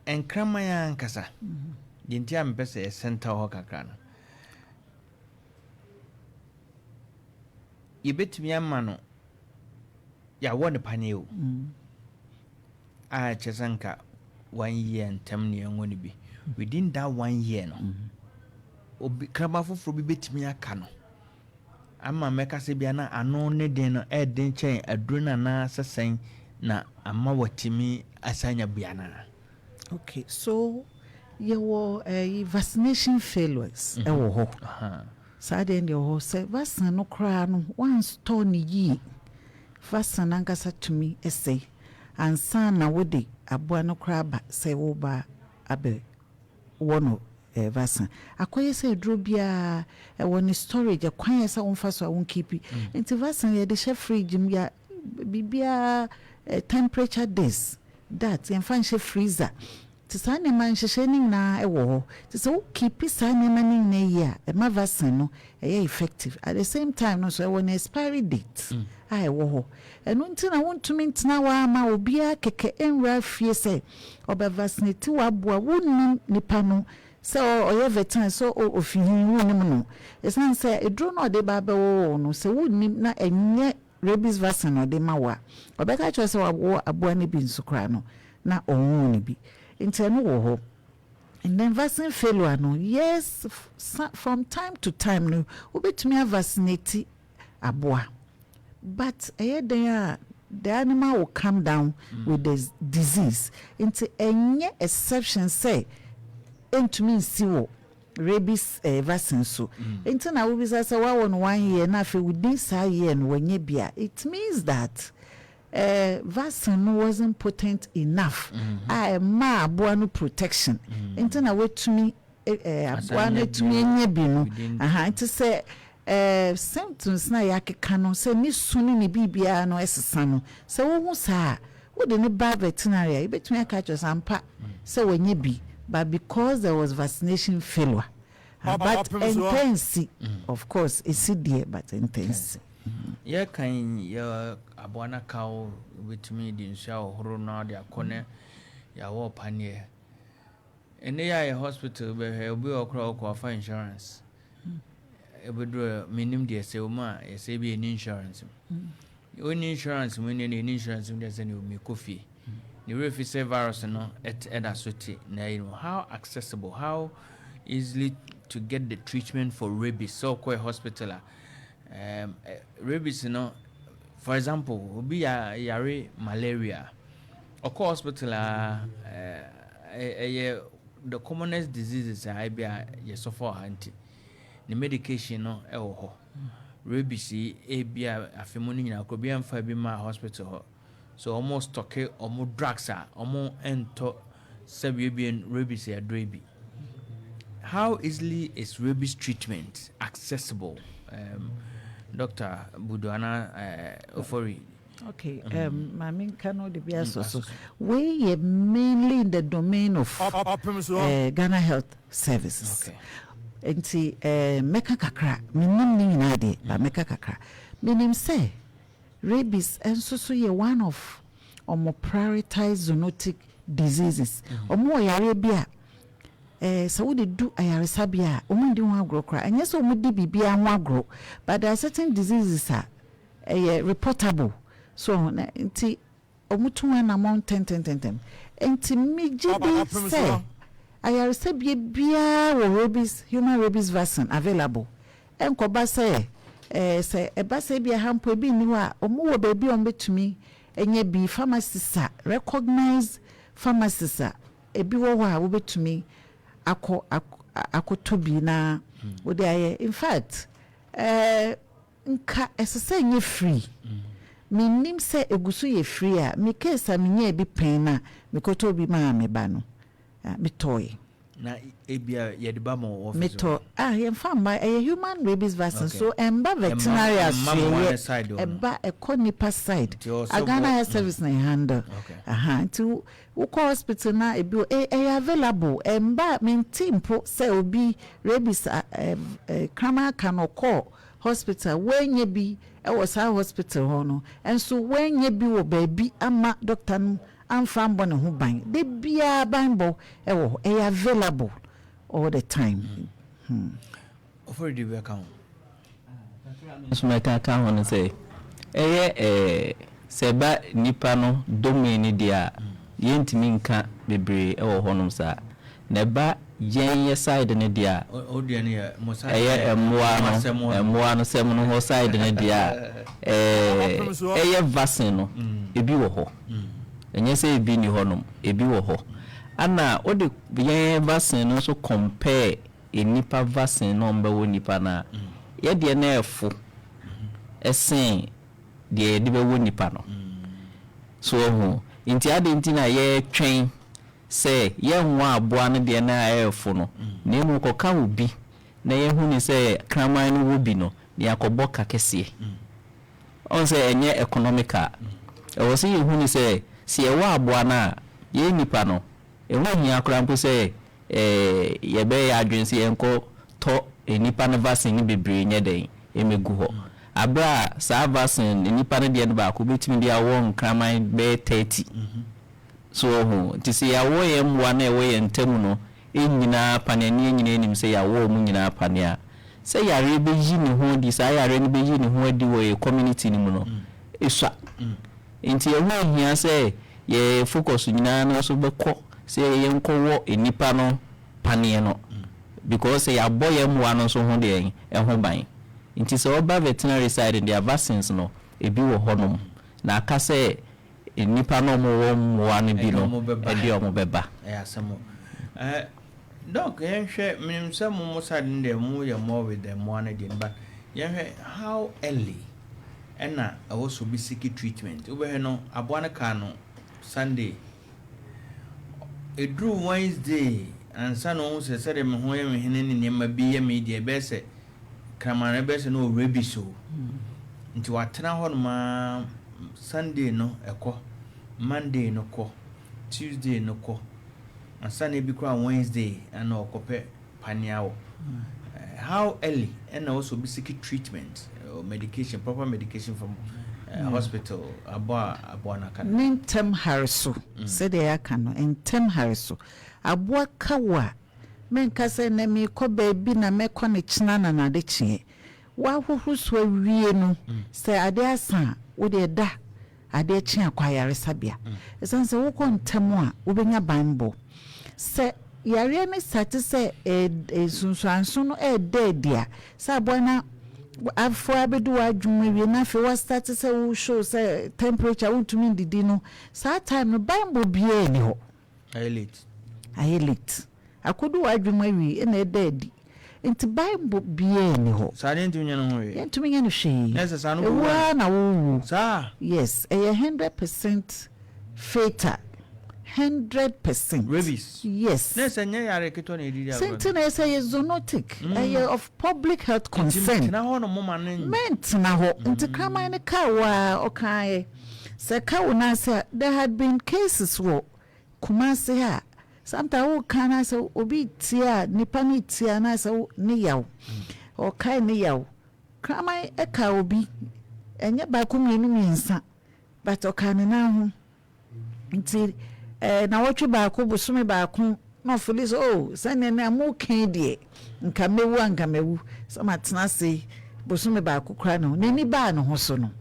nkraman ankasa deɛ nti a mepɛ sɛ yɛsɛnta hɔ kakra no, yɛbɛtumi ama no yɛawɔ ne paneɛ o a kyerɛ sɛ nka one year ntɛm ne yɛnwɔ no bi. Within that one year no, obi kraman foforɔ bi bɛtumi aka no ama mɛka sɛ bia na ano ne den no ɛden kyɛn aduro no anaa sɛ sɛn na ama watumi asa nya bi anaa? Okay, so yɛwɔ vaccination failures ɛwɔ hɔ. Saa deɛ deɛ wɔ hɔ sɛ vaccine no koraa no wanstore ne yie, vaccine ankasa tumi ɛsɛe ansa na wode aboa no koraa ba sɛ woba abɛ wɔ no vaccine. Akɔyɛ sɛ aduro biara ɛwɔ ne storage, ɛkwan yɛ sɛ womfa so a wonkeepi. Nti vaccine yɛde hyɛ fridge mu, ya biribiara temperature this that, yɛmfa nhyɛ freezer. Nti saa nneɛma nhyehyɛ no nyinaa ɛwɔ hɔ. Nti sɛ wokeepi saa nneɛma no nyinaa yie a, ɛma vaccine no ɛyɛ effective. At the same time no nso, ɛwɔ ne expiry date a ɛwɔ hɔ. Ɛno nti na wontumi ntena hɔ ama obiara kɛkɛ nwura fie sɛ ɔbɛ vaccinate waboa. Wonnim nipa no sɛ ɔyɛ veterinary sɛ ofi hin, wonnim no. Ɛsiane sɛ eduro no ɔde ba abɛwɔ no, sɛ wonnim na ɛnyɛ rabies vaccine na ɔde ma wo a, ɔbɛka kyerɛ sɛ wawɔ aboa no bi nso koraa no na ɔnwoo no bi. Nti ɛno wɔ hɔ. And then vaccine failure no, yes, from time to time no wobɛtumi avaccinate aboa, but ɛyɛ den a the animal will come down with the disease. Nti ɛnyɛ exception sɛ ɛntumi nsi wɔ rabies vaccine so. Nti na wobisa sɛ wawɔ no one year na afei within saa year no wanya bi a, it means that vaccine no wasn't potent enough a ɛma aboa no protection. Nti na watumi aboa no atumi anya bi no. Aha, nti sɛ symptoms na yɛakeka no sɛ ne su ne ne biribiara no ɛsesa no, sɛ wohu saa a, wode ne ba veterinary a, yɛbɛtumi aka kyerɛ sɛ ampa sɛ wanya bi, but because there was vaccination failure. But ɛntɛnsi, of course ɛsi deɛ, but ɛntɛnsi. Yɛkan yɛ aboa no ka wo, wobɛtumi de nsuo ahohoro no de akɔ ne yɛawɔ paneɛ. Ɛnɛ yɛ a yɛ hospital bɛhwɛ obi wɔ koraa ɔkɔ afa insurance. Ɛbɛduru menim deɛ sɛ wɔn a yɛsɛ bi ɛni insurance mu. Wɔnni insurance mu ne ɛni insurance mu deɛ, sɛ ne mekɔ fie. Ne werɛ fi sɛ virus no ɛda so te na ɛyi no. How accessible, how easily to get the treatment for rabies? Sɛ ɔkɔ hospital a, rabies no, for example, obi yare malaria, ɔkɔ hospital a, ɛyɛ the commonest diseases a ebi a yɛsɔfo wɔ ha, nti ne medication no ɛwɔ hɔ. Rabies yi, ebi a afe mu no nyinaa kɔ obi amfa bi ma hospital hɔ so ɔmo stock ɔmo drugs a ɔmo ntɔ sɛbi ebi rabies yɛ aduro bi. How easily is rabies treatment accessible, Dr. Buduana Ofori? Okay, maame nka no de bi asɔ so. Wei yɛ mainly in the domain of Ghana Health Services. Nti mɛka kakra, menim ne nyinaa deɛ, ba mɛka kakra. Menim sɛ rabies nso so yɛ one of ɔmo prioritized zoonotic diseases. Ɔmo wɔ yareɛ bi a sɛ wode du ayaresabea a, ɔmo ndi ho agorɔ koraa. Ɛnyɛ sɛ ɔmo di biribiara ho agorɔ, but there are certain diseases a ɛyɛ reportable so na nti ɔmo tu anammɔ ntɛntɛntɛntɛm. Nti megye di sɛ ayaresabea biara wɔ rabies, human rabies vaccine available. Ɛnkɔba sɛ sɛ ɛba sɛ ebi aha mpo ebi nni hɔ a, ɔmo wɔ baabi a ɔmo bɛtumi ɛnyɛ bi, pharmacies a, recognized pharmacies a ebi wɔ hɔ a wobɛtumi akɔ akɔtɔ bi na wode ayɛ. In fact, nka ɛsɛ sɛ nyɛ free. Menim sɛ egu so yɛ free a, me case a menyɛ bi pɛn na mekɔtɔ bi maa me ba no, metɔɔɛ. Na ebia yɛde ba ma wɔ office? Metɔ ah, yɛmfa mma. Ɛyɛ human rabies vaccine so ɛmba veterinary asoɛyɛ, ɛba ɛkɔ nipa side. Ghana Health Service na handle. Aha, nti wokɔ hospital na ebi ɛyɛ available. Ɛmba, mente mpo sɛ obi rabies kraman aka no kɔɔ hospital wɔnyɛ bi ɛwɔ saa hospital hɔ no, nso wɔnyɛ bi wɔ baabi ama doctor no amfa mbɔ ne ho ban de biara. Banbɔ ɛwɔ hɔ, ɛyɛ available all the time. Ɔfɔre de bi ka ho. Nso mɛka ka ho no sɛ ɛyɛ sɛ ɛba nipa no domain no deɛ a, yɛntumi nka bebree ɛwɔ hɔnom saa. Na ɛba yɛn yɛ side no deɛ a, ɛyɛ mmoa no sɛm no hɔ side no deɛ a, ɛyɛ vaccine no, ebi wɔ hɔ. Ɛnyɛ sɛ ebi ni hɔnom, ebi wɔ hɔ. Ana wode yɛn vaccine no nso compare nipa vaccine na ɔmbɛwɔ nipa no a, yɛdeɛ no ɛfo ɛsen deɛ yɛde bɛwɔ nipa no so. Ɔho nti ade nti na yɛtwɛn sɛ yɛnwɔ aboa no deɛ no a ɛɛfo no, na emu kɔka wo bi na yɛhu ne sɛ kraman no wɔ bi no, na yɛakɔbɔ ka kɛseɛ. Ɔn sɛ ɛnyɛ economical. Ɛwɔ sɛ yɛhu ne sɛ yɛwɔ aboa no a, yɛn nipa no ɛho hia koraa mpo sɛ yɛbɛyɛ adwene sɛ yɛnkɔ tɔ nipa no vaccine no bebree nyɛ dɛn ɛmɛgu hɔ, abere a saa vaccine nipa no deɛ no baako bɛtumi de awɔ nkraman bɛyɛ 30 so. Ɔho nti sɛ yɛawɔ yɛn mmoa no a ɛwɔ yɛn ntam no nyinaa paneɛ ne yɛn nyinaa anim sɛ yɛawɔ mu nyinaa paneɛ a, sɛ yareɛ bɛyi ne ho adi, saa yareɛ no bɛyi ne ho adi wɔ yɛ community no mu no ɛsua. Nti ɛho hia sɛ yɛ focus nyinaa no nso bɛkɔ sɛ yɛnkɔwɔ nipa no paneɛ no, because sɛ yɛabɔ yɛn mmoa no nso ho deɛ ɛho ban. Nti sɛ ɔba veterinary side deɛ, vaccines no ebi wɔ hɔnom na aka sɛ nipa no ɔmo wɔ mmoa no bi no ɛde ɔmo bɛba. Ɛyɛ asɛm o. Doc, yɛnhwɛ, menim sɛ mo side no deɛ, mo yɛ more with the mmoa no deɛ, but yɛnhwɛ how early ɛna ɛwɔ so bi seek treatment. Wobɛhwɛ no, aboa no kaa no Sunday, ɛduru Wednesday ansa na ɔhu sɛ sɛdeɛ me ho yɛ me hene ne nneɛma bi yɛ me deɛ, ɛbɛyɛ sɛ kraman no ɛbɛyɛ sɛ no ɔwura bi so. Nti watena hɔ nom a, Sunday no ɛkɔ, Monday no kɔ, Tuesday no kɔ, ansa na ebi koraa Wednesday ɛna ɔkɔpɛ panea wɔ. How early ɛna also bi seek treatment or medication, proper medication from hospital aboa aboa n'aka no? Ne ntɛm hare so, sɛdeɛ yɛaka no, ntɛm hare so. Aboa ka wo a, menka sɛ na meekɔ baabi na mɛkɔ ne kyena na nade kyeɛ. Woahohoro so awie no, sɛ ade asa a, wo deɛ da, adeɛ kye a kɔ ayaresabea. Ɛsiane sɛ wokɔ ntɛm a, wobɛnya banbɔ. Sɛ yareɛ no starte sɛ nsunsuanso no ɛreda adi a, sɛ aboa no afoa abɛdu w'adwene mu awie na afei woastarte sɛ wo show sɛ temperature wontumi ndidi no, saa time no banbɔ biara nni hɔ. Ayɛ late. Ayɛ late. Akɔdu w'adwene mu awie na ɛda adi. Nti banbɔ biara nni hɔ. Saa deɛ ntumi nyɛ ne ho hwee. Yɛntumi nyɛ no hwee. Na ɛsɛ saa no Ewu kɔwu ara na wowu. Saa. Yes, ɛyɛ 100% fatal. 100%. Rabies. Yes. Na ɛsɛ nyɛ yare ketewa na yɛde di agorɔ. Sɛ nti na ɛsɛ yɛ zoonotic. Ɛyɛ of public health concern. Nti tena hɔ no mo ma no. Mɛntena hɔ. Nti kraman no kaa wo a ɔkaeɛ. Sɛ ka wo nan ase a, there had been cases wɔ Kumasi ha. Sometimes woka na sɛ obi tie a, nipa no tie a na sɛ ne yaw. Ɔkae ne yaw. Kraman ɛka obi. Ɛnyɛ baako, mmienu, mmiɛnsa. But ɔka ne nan ho. Nti nawɔtwe baako, bosome baako na ɔfeel sɛ, oh, sɛnea nea moka yi deɛ, nka mɛwu a nka mɛwu. Sɛ matena ase bosome baako koraa no, n'ani baa ne ho so no,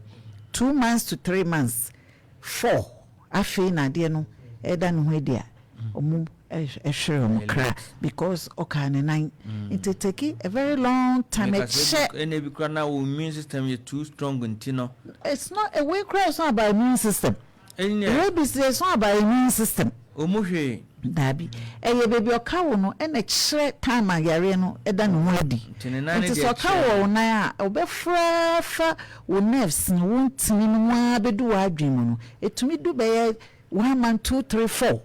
2 months to 3 months, four, afei na adeɛ no ɛda ne ho adi a, ɔmo ɛhwere ɔmo kra because ɔkaa ne nan. Nti take a very long time ɛkyɛ. Ɛna ebi kora na wo immune system yɛ too strong nti no. It's not away koraa, it's not about immune system. Ɛnyɛ. Rabies, it's not about immune system. Ɔmu hwee. Daabi, ɛyɛ baabi ɔka wo no ɛna kyerɛ time a yareɛ no ɛda ne ho adi. Nti ne nan ne Nti deɛ sɛ ɔka wɔ wo nan a, ɔbɛfra fa wo nerves no, wo ntini no mu ara bɛdu w'adwene mu no, ɛtumi du bɛyɛ one month, two, three, four.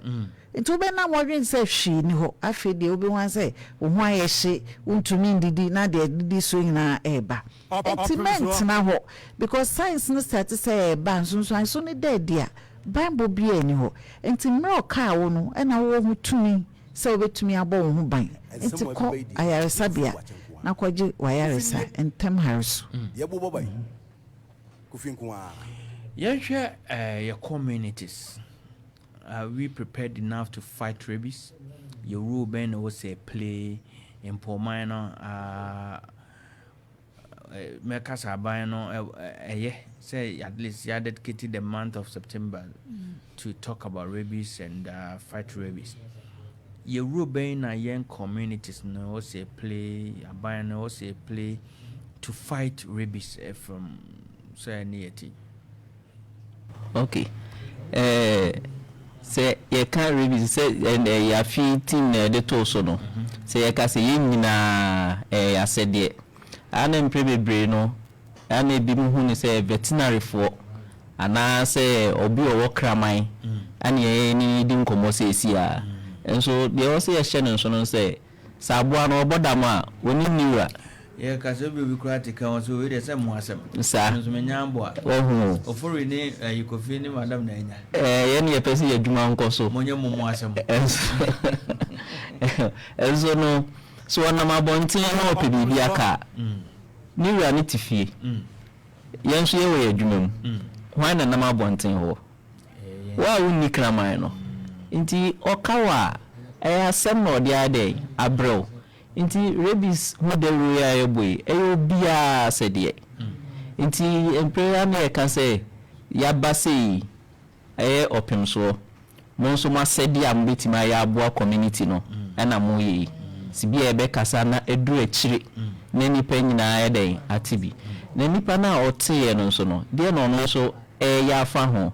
Nti wobɛnam wɔdwene sɛ hwee ni hɔ. Afei deɛ wobɛhu sɛ wo ho ayɛ hye, wontumi ndidi, na deɛ didi so nyinaa ɛɛba. Nti mɛntena hɔ because signs no start sɛ ɛɛba, nsonsanso no da adi a, banbɔ biara ni hɔ. Nti mmerɛ ɔkaa wo no, ɛna wowɔ ho tumi sɛ wobɛtumi abɔ wo ho ban. Nti kɔ ayaresabea na kɔgye w'ayaresa ntɛm hare so. Yɛnhwɛ yɛ communities. Are we prepared enough to fight rabies? Yɛ role bɛn na ɛwɔ sɛ play mpɔman no? Mɛka sɛ aban no ɛyɛ sɛ at least yɛ dedicate the month of September to talk about rabies and fight rabies. Yɛ role bɛn na yɛn communities no ɛwɔ sɛ play, aban no ɛwɔ sɛ play to fight rabies from sɛ ne yɛ ti? Okay, sɛ yɛka rabies sɛ ɛyɛ afi team na yɛde too so no, sɛ yɛka sɛ yɛn nyinaa ɛyɛ asɛdeɛ ana mpere bebree no ana ebi mu hu ne sɛ veterinaryfoɔ anaasɛ obi a ɔwɔ kraman ana yɛn ne di nkɔmmɔ seesi a. Nso deɛ ɛwɔ sɛ yɛhyɛ no nso no sɛ sɛ aboa no ɔbɔ dam a, onim ne wura. Yɛka sɛ obi koraa te ka wɔn so wei deɛ sɛ mmoa asɛm. Saa. Nso menya aboa. Wɔhu. Ofori ne ayi Kofi ne madam na anya. Yɛn yɛpɛ sɛ yɛ adwuma nkɔ so. Monyɛ mo mo asɛm. Ɛnso no so ɔnam abɔnten na ɔpɛ biribi aka a, ne wura ne te fie. Yɛn nso yɛwɔ yɛ adwuma mu. Hwan na nam abɔnten hɔ? Wo a wonni kraman no nti ɔka wo a, ɛyɛ asɛm na ɔde ayɛ dɛn abrɛ wo. Nti rabies ho dawuro yi a yɛbɔ yi, ɛyɛ obiara sɛdeɛ. Nti mpere a na yɛka sɛ yɛaba sei ɛyɛ ɔpem soɔ, mo nso mo asɛdeɛ a mobɛtumi ayɛ aboa community no ɛna moyɛ yi. Si bi a yɛbɛkasa na ɛduru akyire na nipa nyinaa yɛ dɛn ate bi. Na nipa no a ɔteeɛ no nso no, deɛ na ɔno nso ɛyɛ afa ho.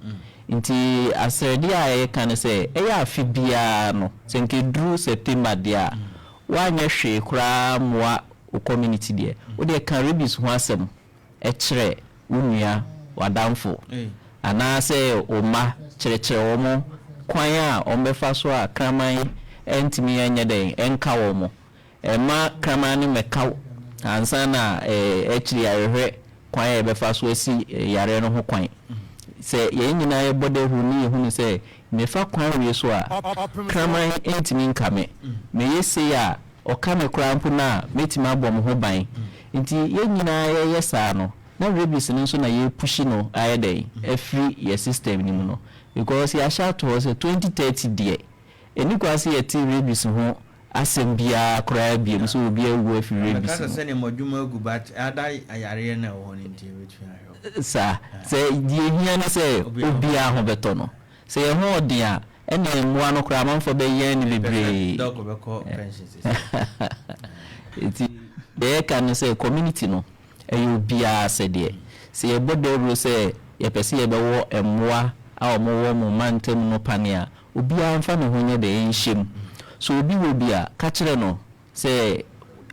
Nti asrɛdeɛ a yɛka no sɛ ɛyɛ afe biara no, sɛ nka ɛduru September deɛ a, woanyɛ hwee koraa mmoa wo community deɛ, wodeɛ ka rabies ho asɛm ɛkyerɛ wo nua, w'adamfo anaasɛ wo mma. Kyerɛkyerɛ wɔn kwan a wɔbɛfa so a kraman ntumi nyɛ dɛn ɛnka wɔn. Ɛma kraman no mmɛka wo ansa na akyiri ayɛhwɛ kwan a yɛbɛfa so asi yareɛ no ho kwan. Sɛ yɛn nyinaa yɛbɔ dawuro ne yɛhunu sɛ mefa kwan wei so a, kraman ntumi nka me, meyɛ sei a, ɔka me koraa mpo no a, mɛtumi abɔ me ho ban. Nti yɛn nyinaa yɛyɛ saa no, na rabies no nso na yɛpush no ayɛ dɛn afiri yɛ system no mu no, because yɛahyɛ ato hɔ sɛ 2030 deɛ, ɛni kwan sɛ yɛte rabies ho. asɛm biara koraa biom sɛ obi awu afiri rabies Mɛka sɛ mu. Sɛdeɛ mo adwuma agu, but ada ayareɛ no a ɛwɔ hɔ no nti yɛbɛtumi ahwɛ wo. Saa sɛ deɛ ehia ne sɛ obiara ho bɛtɔ no. Sɛ yɛn ho ɔden a, ɛna mmoa no koraa amanfoɔ bɛyɛn no Mepɛ sɛ bebree. Doc bɛkɔ pension sisi. Nti deɛ yɛka ne sɛ community no, ɛyɛ obiara sɛdeɛ sɛ yɛbɔ dawuro sɛ yɛpɛ sɛ yɛbɛwɔ mmoa a wɔwɔ mo mantam no pane a, obiara mfa ne ho nyɛ deɛ ɛnhyɛ mu. So obi wɔ bi a, ka kyerɛ no sɛ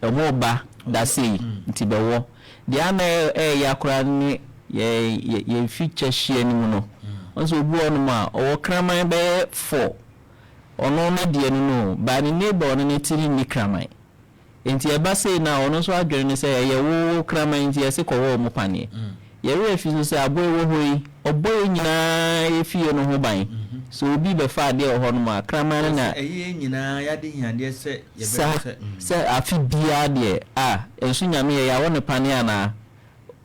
ɛmo ba da sei nti bɛwɔ. Deɛ ana ɛyɛ akora ne yɛn fi kyɛ hyia no mu no, ɔnso obi wɔ hɔnom a ɔwɔ kraman bɛyɛ four. Ɔno no deɛ no, baa ne neighbor, ɔno ne tiri nni kraman. Nti ɛba sei na ɔno nso adwene ne sɛ ɛyɛ wo kraman nti yɛse kɔwɔ ɔmo paneɛ. Yɛwerɛ fi so sɛ aboa ɛwɔ hɔ yi, ɔbɔ yɛn nyinaa yɛ fie no ho ban. So obi bɛfa adeɛ wɔ hɔnom a, kraman no na Ɛyɛ nyinaa yɛade hiadeɛ sɛ sa yɛbɛhwɛ sɛ sɛ afe biara deɛ a nso Nyame yɛ yɛawɔ ne paneɛ anaa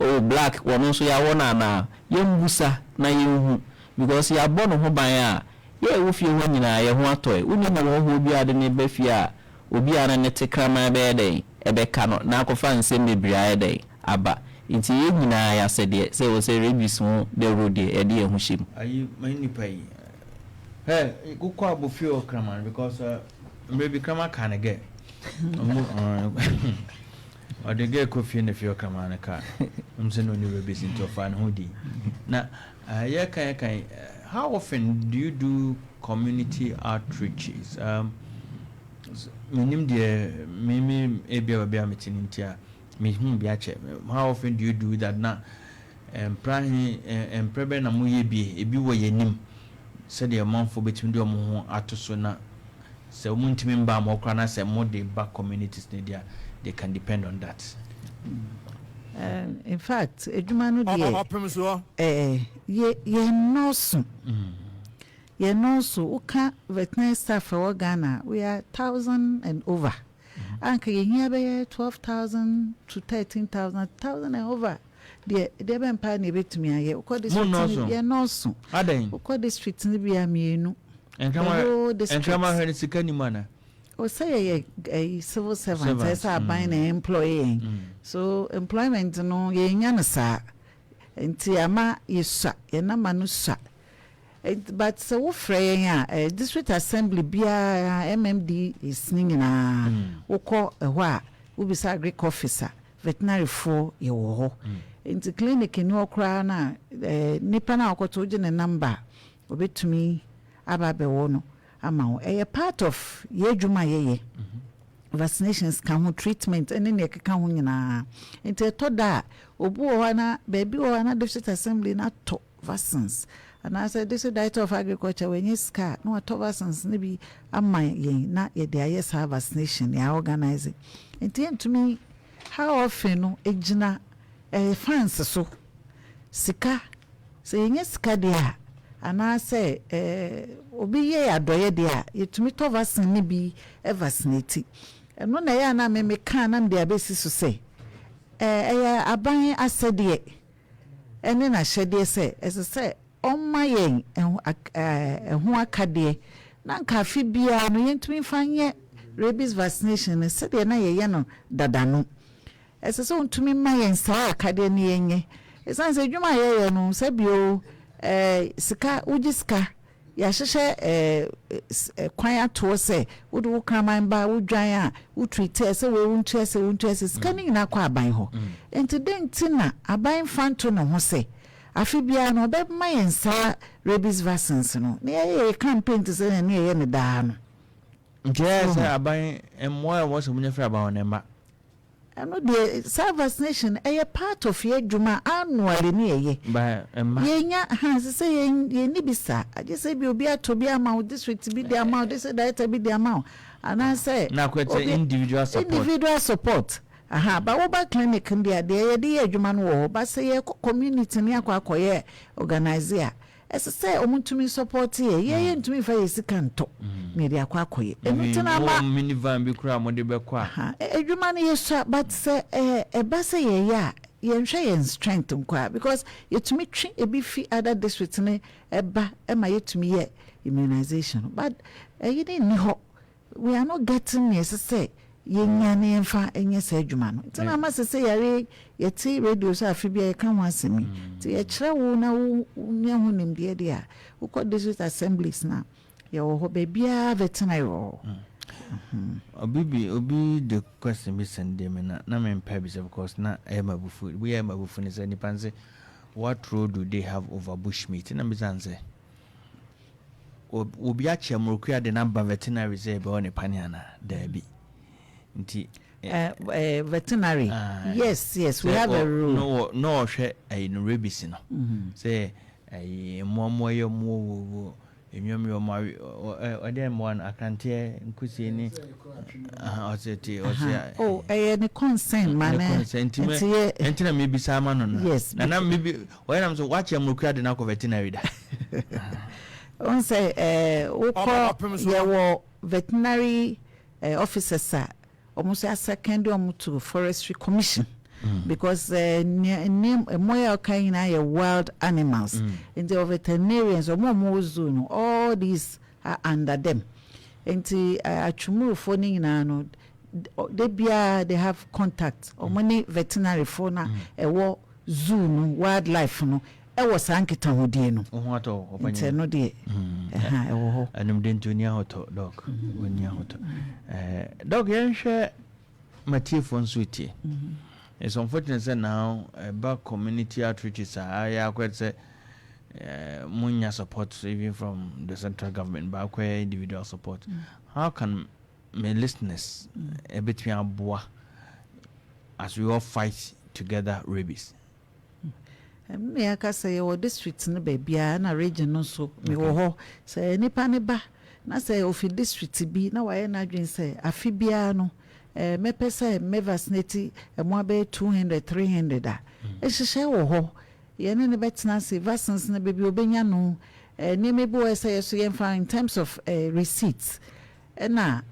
o black, wɔno nso yɛawɔ no anaa, yɛmbusa na yɛnhu, because yɛabɔ ne ho ban a, yɛ ɛwɔ fie hɔ nyinaa yɛ ho atɔe. Wonim hɔhoɔ bi a de ne ba fie a, obi a ne ne te kraman bɛyɛ dɛn ɛbɛka no na akɔfa nsɛm bebree ayɛ dɛn aba. Nti yɛn nyinaa yɛ asɛdeɛ sɛ wɔ sɛ rabies ho dawuro deɛ, yɛde yɛn ho hyɛ mu. Ayi ma nipa yi hɛ kokɔ abofie wɔ kraman because mmerɛ bi kraman ka ne gɛ ɔmo ɔde gɛ kɔ fie na fie wɔ kraman no ka sɛ na ɔni rabies nti ɔfa ne ho di. Na yɛka how often do you do community outreaches? Menim deɛ me ebia baabi a mete no nti a mehu bi akyɛ. How often do you do that? Na mpra he mprɛ bɛn na moyɛ bi ebi wɔ yɛn anim sɛdeɛ ɔmanfoɔ bɛtumi de ɔmo ho ato so, na sɛ ɔmo ntumi mba ama ɔkora na sɛ mo de ba communities ne deɛ, they can depend on that? In fact, adwuma no deɛ yɛ yɛn nnɔɔso, yɛn nnɔɔso. Woka veterinary staff ɛwɔ Ghana, we are thousand and over. Anka yɛhia bɛyɛ 12,000 to 13,000, thousand and over deɛ bɛmpa na yɛbɛtumi ayɛ. Wokɔ district no, yɛn nnɔɔso. Wokɔ district no bi a, mmienu. Nkrama hwɛ no, sika nim ana? O sɛ yɛyɛ ɛyi civil servant, ɛsɛ aban na employ yɛn, so employment no yɛnya no saa nti ama yɛsua, yɛn nama no sua. But sɛ wofrɛ yɛn a, district assembly biara, MMDAs ne nyinaa, wokɔ ɛhɔ a, wobisa agric officer, veterinary foɔ yɛwɔ hɔ. Nti clinic ni hɔ koraa na nipa na akɔtɔ wogye ne number, obetumi aba abɛwɔ no ama wo. Ɛyɛ part of yɛ adwuma a yɛyɛ. Vaccinations ka ho, treatment ɛne nea ɛkeka ho nyinaa. Nti ɛtɔ da a, obi wɔ hɔ na baabi wɔ hɔ na district assembly na atɔ vaccines anaasɛ district director of agriculture wɔnyɛ sika na watɔ vaccines no bi ama yɛn na yɛde ayɛ saa vaccination, yɛ organize. Nti yɛntumi, how often no egyina funds so, sika. Sɛ yɛnyɛ sika deɛ a, anaasɛ obi yɛ adɔyɛ deɛ a, yɛtumi tɔ vaccine no bi vaccinate. Ɛno na ɛyɛ a na meme kaa na mede abɛsi so sɛ ɛyɛ aban asɛdeɛ ɛne n'ahyɛdeɛ sɛ ɛsɛ sɛ ɔmma yɛn ɛho akadeɛ na nka afe biara no yɛntumi mfa nyɛ rabies vaccination no sɛdeɛ na yɛyɛ no dada no. Ɛsɛ sɛ ɔntumi ma yɛn saa akadeɛ no yɛnyɛ, ɛsiane sɛ adwuma a yɛyɛ no, sɛbio sika, wogye sika, yɛahyehyɛ kwan atoɔ sɛ wode wo kraman ba, wodwan a wotreat, sɛ wei wontua, sɛ wontua, sɛ sika no nyinaa kɔ aban hɔ. Nti dɛn nti na aban fa nto ne ho sɛ afe biara no ɔbɛma yɛn saa rabies vaccines no na yɛyɛ yɛ campaign te sɛ ne yɛyɛ no daa no? Nti ɛyɛ sɛ aban mmoa a ɛwɔ sɛ monya firi aban hɔ no mma? Ɛno deɛ, saa vaccination ɛyɛ part of yɛ adwuma annually ne yɛyɛ. Ba mma. Yɛnya ha sɛ yɛnni bi saa, agye sɛ bi obi atɔ bi ama wo, district bi de ama wo, district director bi de ama wo, anaasɛ Na akɔyɛ sɛ individual support. Individual support aha. Ba woba clinic no deɛ, yɛde yɛ adwuma no wɔ hɔ ba. Sɛ yɛkɔ community ne akɔ akɔyɛ organize a, ɛsɛ sɛ ɔmo ntumi support yɛ. Yɛyɛ ntumi nfa yɛ sika ntɔ na yɛde akɔ akɔyɛ. Ɛno nti na ama minivan bi koraa mode bɛkɔ a. Aha, adwuma no yɛsua, but sɛ ɛba sɛ yɛyɛ a, yɛnhwɛ yɛn strength nko a, because yɛtumi twe ebi fi other district ne ɛba ɛma yɛtumi yɛ immunization, but ɛyi ne nni hɔ. We are not getting nea ɛsɛ sɛ yɛnya na yɛmfa nyɛ saa adwuma no. Nti na ama sɛ sɛ yare yɛte radio so afe biara yɛka ho asɛm yi. Nti yɛkyerɛ wo na wonya ho nimdeɛ deɛ a, wokɔ district assemblies no a, yɛwɔ hɔ. Baabiara veterinary wɔ hɔ. Obi bi obi de question bi send me na mempɛ bisa because na ɛyɛ m'abufu. Bi yɛ m'abufu ne sɛ nipa nse, "What role do they have over bushmeat?" Na bisa n sɛ obi akyɛ mmorokua de n'aba veterinary sɛ ɛbɛwɔ ne pane anaa daabi nti. Veterinary, yes, we have a role. Na ɔhwɛ ɛyi no, rabies no, sɛ ɛyi mmoamoa yɛ mmoa wɔ enwam yɛ ɔmo awe ɔde mmoa no akranteɛ nkusie ne ɔsɛ te ɔsɛ. Oh, ɛyɛ ne concern ma ne concern nti mɛ nti na mebisa ama no no. Na mebi ɔyɛ nam so wakyɛ mmorokua de n'akɔ veterinary da. Wɔn sɛ wokɔ, yɛwɔ veterinary officers a wɔn nso asecond wɔn to Forestry Commission. Because mmoa a ɔka nyinaa yɛ wild animals. Nti veterinarians wɔn a wɔwɔ zoo no, all these are under them. Nti atwumufoɔ no nyinaa no, de biara they have contact wɔn ne veterinaryfoɔ na ɛwɔ zoo no, wildlife no, ɛwɔ saa nkitahodie no. Nti ɛno deɛ ɛha ɛwɔ hɔ. Ɛnum de nti oni ahotɔ, Doc, oni ahotɔ. Doc, yɛnhwɛ matiefoɔ nso tie. It's unfortunate sɛ now ɛba community outreaches a ayɛ akɔyɛ sɛ munya support even from the central government, but akɔyɛ individual support. How can my listeners ɛbɛtumi aboa as we all fight together rabies? Mmea ka sɛ yɛwɔ district no baabiara na region no nso mewɔ hɔ. Sɛ nipa ne ba na sɛ ofi district bi na wayɛ n'adwene sɛ afe biara no mɛpɛ sɛ mɛ vaccinate ɛmo abɛyɛ 200, 300 a, ɛhyehyɛ wɔ hɔ. Yɛne ne bɛtena ase, vaccines no baabi obɛnya no, nneɛma bi wɔ sɛ yɛ so yɛmfa in terms of receipts, ɛna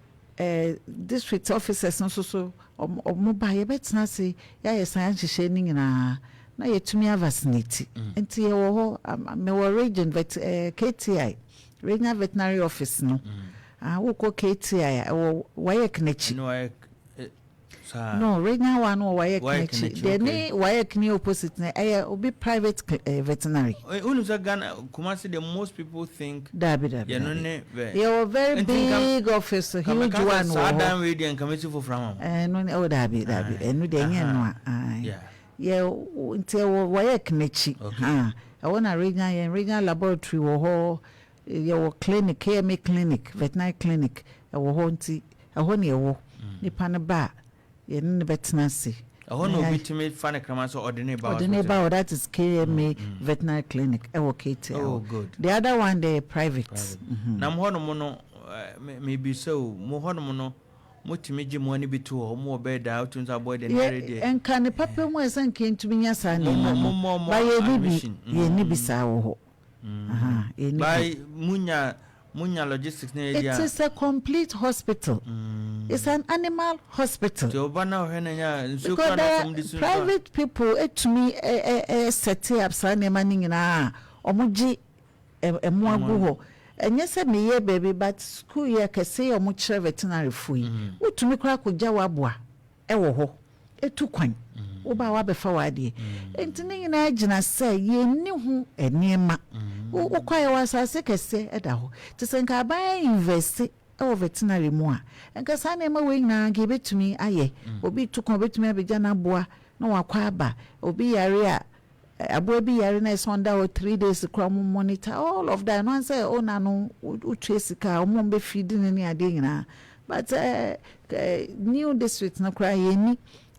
district officers nso so ɔmo ba, yɛbɛtena ase, yɛayɛ san nhyehyɛ no nyinaa na yɛtumi avaccinate. Nti yɛwɔ hɔ, mewɔ region vet, KTI regional veterinary office no. Wokɔ KTI a, ɛwɔ WAEC n'akyi. No, regional one wɔ WAEC n'akyi deɛ ne WAEC ne opposite no, ɛyɛ obi private veterinary. Wonu sɛ Ghana, Kumasi the most people think. Dabi, dabi, yɛwɔ very big office, huge one wɔ hɔ. Saa dan wei deɛ nka mesi foforɔ ama mo. Ɛno oh, dabi, dabi, ɛno deɛ ɛnyɛ no a yɛ. Nti ɛwɔ WAEC n'akyi, ɛwɔ na regional, yɛn regional laboratory wɔ hɔ. Yɛwɔ clinic, KMA clinic, veterinary clinic ɛwɔ hɔ. Nti ɛhɔ na ɛwɔ nipa no ba a, yɛne ne bɛtena ase. Ɛhɔ na obi tumi fa ne kraman sɛ ɔde ne ba? Ɔde ne ba hɔ. That is KMA veterinary clinic ɛwɔ KTI. Oh, good. The other one dey private. Na mo hɔnom no, mebisa o, mo hɔnom no, motumi gye mo ani bi to hɔ, mo wɔ bɛɛ daa wotumi sɛ abɔɛ de ne deɛ? Nka ne papa mu ɛsɛ nka ntumi nya saa nneɛma no ba, yɛni bi, yɛni bi saa wɔ hɔ. Ba munya logistics ne yɛ. It is a complete hospital. It's an animal hospital. Tí o bá náà hwɛ na nya nsuo kura na fam de sun. Private people etumi ɛ ɛ set up saa nneɛma no nyinaa, ɔmo gye ɛmo agu hɔ. Ɛnyɛ sɛ meyɛ baabi, but school yɛ kɛse yɛ ɔmo kyerɛ veterinary fo yi, wotumi koraa kɔgya w'aboa ɛwɔ hɔ, etu kwan woba wabɛfa w'adeɛ. Nti ne nyinaa gyina sɛ yɛnni ho nneɛma. Wokɔ yɛ wɔ asase kɛseɛ ɛda hɔ te sɛ nka aban invest ɛwɔ veterinary mu a, nka saa nneɛma wei nyinaa nka yɛbɛtumi ayɛ. Obi tu kwan, obɛtumi abɛgya n'aboa na wakɔ aba. Obi yare a, aboa bi yare na ɛsɛ ɔnda hɔ 3 days koraa, ɔmo monitor all of that no ansɛ ɔna no wotua sika a ɔmo bɛfidi ne ne adeɛ nyinaa. But new district no koraa, yɛnni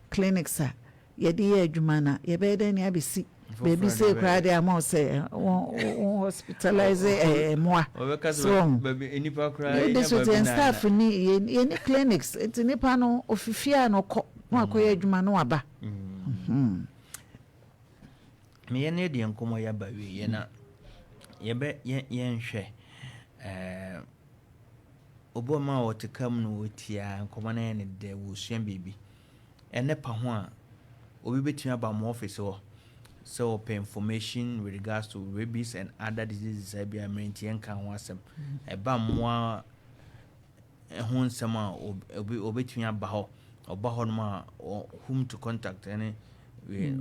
clinics a yɛde yɛ adwuma na yɛbɛyɛ dɛ ne abɛsi baabi sɛ koraa de ama wo sɛ wɔn hospitalize mmoa. So new district yɛn staff ni yɛni clinics, nti nipa no ofifie a na ɔkɔ na wakɔyɛ adwuma na waba. Meyɛ ne deɛ nkɔmmɔ yɛaba wieɛ na yɛbɛ yɛnhwɛ obi ɔma a wɔte ka mu no, wɔtia nkɔmmɔ no yɛ ne dɛ, wɔsua biribi. Ɛnɛ pa ho a obi bɛtumi aba mo office hɔ sɛ wɔpɛ information with regards to rabies and other diseases a bi a mmerɛ nti yɛnka ho asɛm, ɛba mmoa. Ho nsɛm a obi obetumi aba hɔ, ɔba hɔ nom a, whom to contact ɛne wei?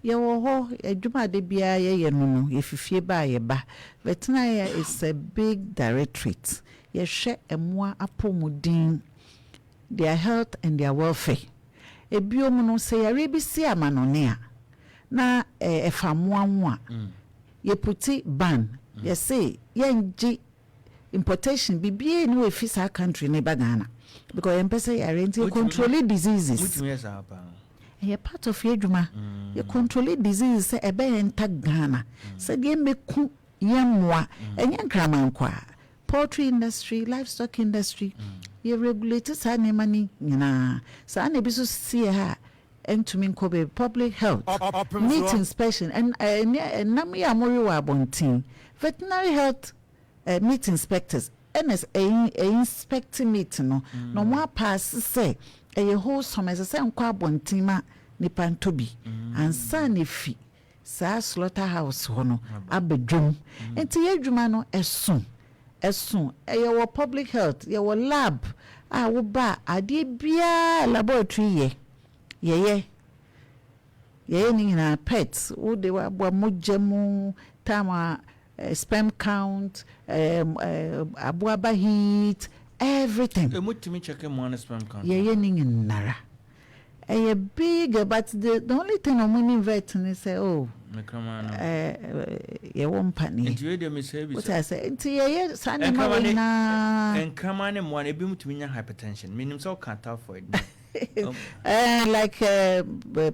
Yɛwɔ hɔ adwuma ade biara yɛyɛ no, yɛfifie ba a yɛba. Veterinary is a big directorate. Yɛhwɛ mmoa apɔmuden, their health and their welfare. Ebiom no, sɛ yare bi si amanɔne a na ɛfa mmoa ho a, yɛ put ban. Yɛse yɛngye importation biribiara ni wɔ efi saa country ne ba Ghana because yɛmpɛ sɛ yare nti yɛ control diseases. Mutumi yɛ saa paa? Ɛyɛ part of yɛ adwuma. Yɛ control diseases sɛ ɛbɛyɛ nta Ghana sɛdeɛ mmɛku yɛn mmoa. Ɛnyɛ nkraman nko a, poultry industry, livestock industry, yɛ regulate saa nneɛma no nyinaa. Saa na ebi nso si yɛ ha a ɛntumi nkɔ baabi. Public health, meat inspection, ɛnam yi a wɔwe wɔ abɔnten, veterinary health meat inspectors ɛna ɛyi inspect meat no na wɔn apaase sɛ ɛyɛ wholesome, ɛsɛ sɛ nkɔ abɔnten ma nipa ntɔ bi ansa na efi saa slaughter house hɔ no aba dwom. Nti yɛ adwuma no ɛso ɛso. Ɛyɛ wɔ public health, yɛwɔ lab a woba a, adeɛ biara laboratory yɛ, yɛyɛ ne nyinaa. Pet wode waboa mogya mu time a sperm count, aboaba heat, everything. Emu tumi check mmoa no sperm count? Yɛyɛ ne nyinara. Ɛyɛ big, but the only thing ɔmo ni vet ne sɛ, oh, Mekrama no. Yɛwɔ mpaneɛ. Nti wei deɛ mesɛ bi wote sɛ ase, nti yɛyɛ saa nneɛma Nkrama wɔ nyinaa. Nkrama ne mmoa no, ebi mu tumi nya hypertension. Menim sɛ woka typhoid no. Like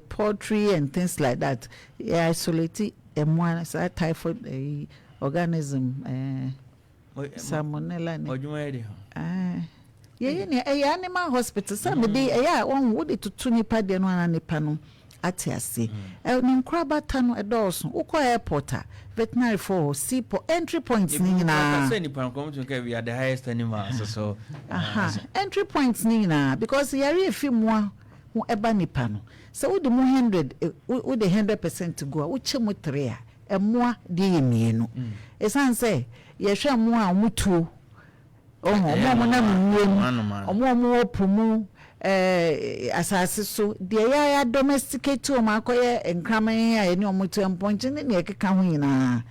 poultry and things like that, yɛ isolate mmoa saa typhoid organism, salmonella ne. Ɔdwuma yɛ de ho. Yɛyɛ nea ɛyɛ animal hospital sɛ mede ɛyɛ a wɔn wode toto nipa deɛ no ana nipa no ate ase. Ne nkorabata no ɛdɔɔso. Wokɔ airport a, veterinary for seaport entry points ne nyinaa. Sɛ nipa nkɔm tumi ka we are the highest animals, so Aha, entry points ne nyinaa, because yare efi mmoa ho ɛba nipa no, sɛ wode mu 100, wode 100% gu a, wokyɛ mu three a, ɛmmoa deɛ yɛ mmienu. Ɛsiane sɛ yɛhwɛ mmoa a wɔn tuo ɔho, ɔmo a ɔmo nam nwuram, Anoma. ɔmo a ɔmo wɔ po mu, asase so deɛ, yɛayɛ domesticate wɔn akɔyɛ nkraman a yɛne ɔmo to mpɔnkye ne nea ɛkeka ho nyinaa,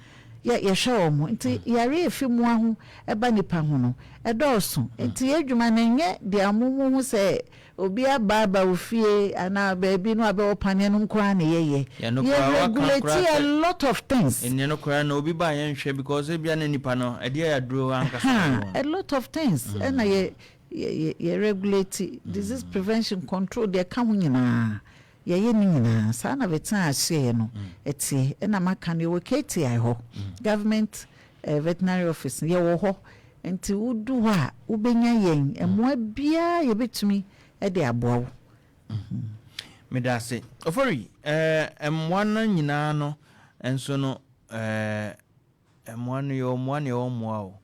yɛhwɛ wɔn. Nti yare efi mmoa ho ɛba nipa ho no ɛdɔɔso. Nti yɛ adwuma no nyɛ deɛ amomo ho sɛ obi aba aba wo fie anaa baabi no abɛwɔ paneɛ no nko ara na yɛyɛ. Yɛno yɛ koraa waka regulate koraa a lot of things. Ɛnneɛ no koraa na obi ba yɛnhwɛ because ebia ne nipa no ɛdeɛ yɛ aduro ankasa. Ha, a lot of things ɛna yɛ regulate, disease prevention, control deɛ ka ho nyinaa, yɛyɛ ne nyinaa. Saa na veterinary ahyeɛ no ɛteɛ. Ɛna maka no, yɛwɔ KTI hɔ, government veterinary office no, yɛwɔ hɔ. Nti wodu hɔ a, wobɛnya yɛn mmoa biara yɛbɛtumi ɛde aboa wo. Meda ase, Ofori. Mmoa no nyinaa no nso no, mmoa no, yɛwɔ mmoa na yɛwɔ mmoa o.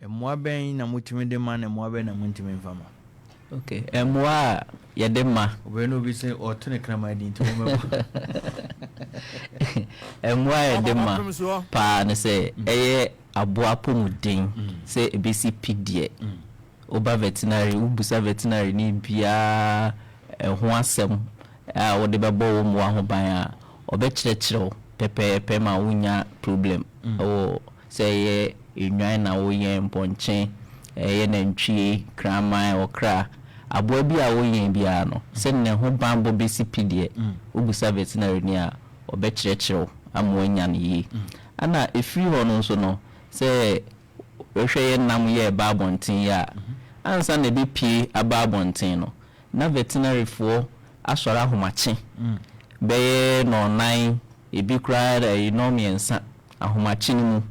Mmoa bɛn na motumi de ma na mmoa bɛn na montumi mfa ma? Okay, mmoa a yɛde ma. Obɛn na obi sɛ ɔto ne kraman di nti wɔmɛbɔ. Mmoa a yɛde ma paa ne sɛ ɛyɛ aboa apɔmuden sɛ ebesi pi deɛ, woba veterinary, wobusa veterinary ne biara ɛho asɛm a wode bɛbɔ wo mmoa ho ban a, ɔbɛkyerɛkyerɛ wo pɛpɛɛpɛ ma wonya problem. Ɛwɔ sɛ ɛyɛ nnwan na woyɛn, mpɔnkye, ɛyɛ nantwie, kraman, ɔkra, aboa bi a woyɛn biara no, sɛ ne ho banbɔ bɛsi pi deɛ, wobusa veterinary ni a, ɔbɛkyerɛkyerɛ wo ama woanya no yie. Ana ɛfiri hɔ no nso no, sɛ wohwɛ yɛ nam yɛ ɛba abɔnten yi a, ansa na ɛbɛpie aba abɔnten no, na veterinaryfoɔ asɔre ahomakye bɛyɛ nɔɔnan, ebi koraa ɛyi 3:30 ahomakye no mu,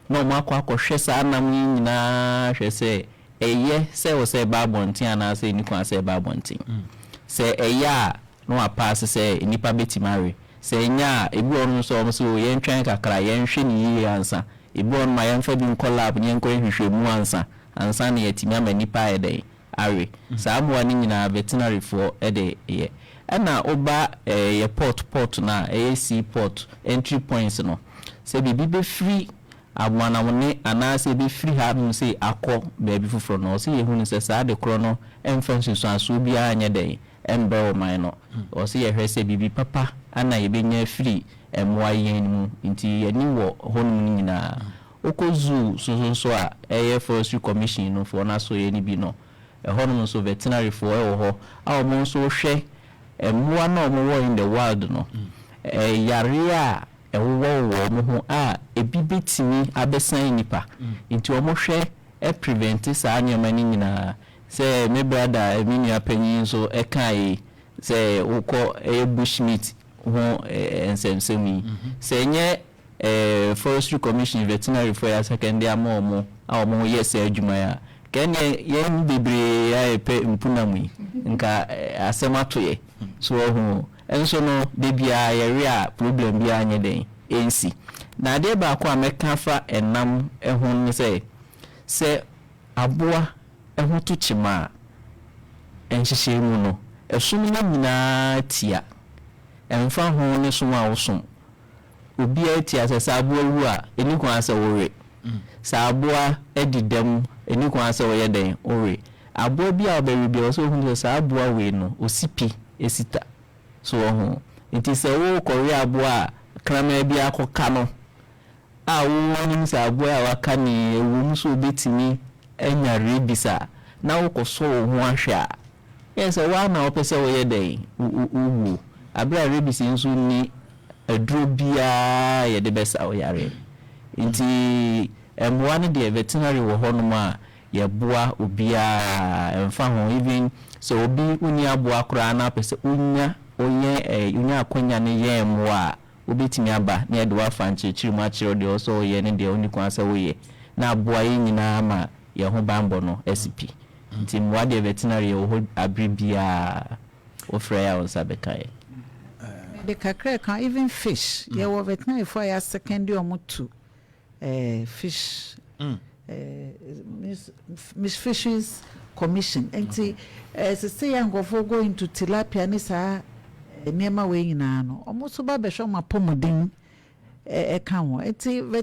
na ɔmo akɔ akɔhwɛ saa nam yi nyinaa, hwɛ sɛ ɛyɛ sɛ wɔ sɛ ɛba abɔnten anaasɛ ɛni kwan sɛ ɛba abɔnten. Sɛ ɛyɛ a, na wapaase sɛ nnipa bɛtumi awe. Sɛ ɛnyɛ a, ebi wɔ nom nso a, ɔmo sɛ o, yɛntwɛn kakra, yɛnhwɛ ne yie ansa. Ebi wɔ nom a, yɛmfa bi nkɔ lab ne yɛnkɔ nhwehwɛmu ansa na yɛatumi ama nnipa ayɛ dɛn awe. Saa mmoa no nyinaa, veterinaryfoɔ ɛde yɛ. Ɛna woba yɛ port no a ɛyɛ sea port entry points no, sɛ biribi bɛfiri amanamne anaasɛ ɛbɛfiri hanom sei akɔ baabi foforɔ no, ɔsɛ yɛhu no sɛ saa de korɔ no ɛmfa nsunsuansoɔ biara nyɛ dɛn ɛmbrɛ ɔman no. Ɔsɛ yɛhwɛ sɛ biribi papa ana yɛbɛnya afiri mmoa yɛn mu, nti yɛni wɔ hɔnom no nyinaa. Wokɔ zoo so a ɛyɛ Forestry Commission no foɔ no asɔeɛ no bi no, ɛhɔnom nso veterinary foɔ ɛwɔ hɔ a wɔn nso hwɛ mmoa no a wɔwɔ in the wild no, yareɛ a ɛwowɔ wɔn ho a ebi bɛtumi abɛsan nipa, nti wɔn hwɛ ɛprevent saa nneɛma no nyinaa. Sɛ me brother, me nua panyin nso ɛka yi sɛ wokɔ ɛyɛ bush meat ho nsɛmsɛm yi, sɛ ɛnyɛ Forestry Commission veterinary foɔ yɛ asakɛnde ama wɔn a wɔn yɛ saa adwuma yi a, kɛnɛ yɛn bebree a yɛpɛ mpunam yi nka asɛm ato yɛ so. Ɔho nso no de biara yɛwe a, problem biara nyɛ den ɛnsi. Na adeɛ baako a mɛka fa ɛnam ho ne sɛ aboa ɛho to kyima a, nhyehyɛ mu no, ɛsom no nyinaa tia. Ɛmfa ho ne som a wosom, obiara tia sɛ aboa wu a, ɛni kwan sɛ wowe. Sɛ aboa adi dɛm, ɛni kwan sɛ wɔyɛ dɛn wowe. Aboa bi a wɔbɛwe bi a, wɔsɛ ohun sɛ saa aboa wei no osi pi esi ta so wɔ ho. Nti sɛ wokɔwe aboa a kraman bi akɔka no a, wonim sɛ aboa a waka ne ɛwɔ mu sɛ obɛtumi anya rabies a, na wokɔsɔ wo ho ahwɛ a, yɛ sɛ woa na wopɛ sɛ woyɛ dɛn wowuo abere a rabies nso ni aduro biara yɛde bɛsa wo yare. Nti mmoa no deɛ, veterinary wɔ hɔnom a yɛboa obiara, ɛmfa ho. Even sɛ obi wonni aboa koraa na apɛ sɛ wonya woyɛ wonya akɔnya no yɛn mmoa a, wobɛtumi aba na yɛde wafa nkyerɛkyerɛ mu akyerɛ deɛ ɔsɛ ɔyɛ ne deɛ ɔni kwan sɛ woyɛ, na aboa yɛn nyinaa ma yɛn ho banbɔ no asi pi. Nti mmoa deɛ, veterinary yɛwɔ hɔ abere biara, wofrɛ yɛ a, wo nsa bɛka yɛ. De kakra ka, even fish, yɛwɔ veterinary fo a yɛasecond ɔmo to fish Fisheries Commission. Nti sese yɛ nkurɔfoɔ go into tilapia ne saa nneɛma wei nyinaa no, ɔmo nso ba bɛhwɛ ɔmo apɔmuden ɛka ho. Nti veterinary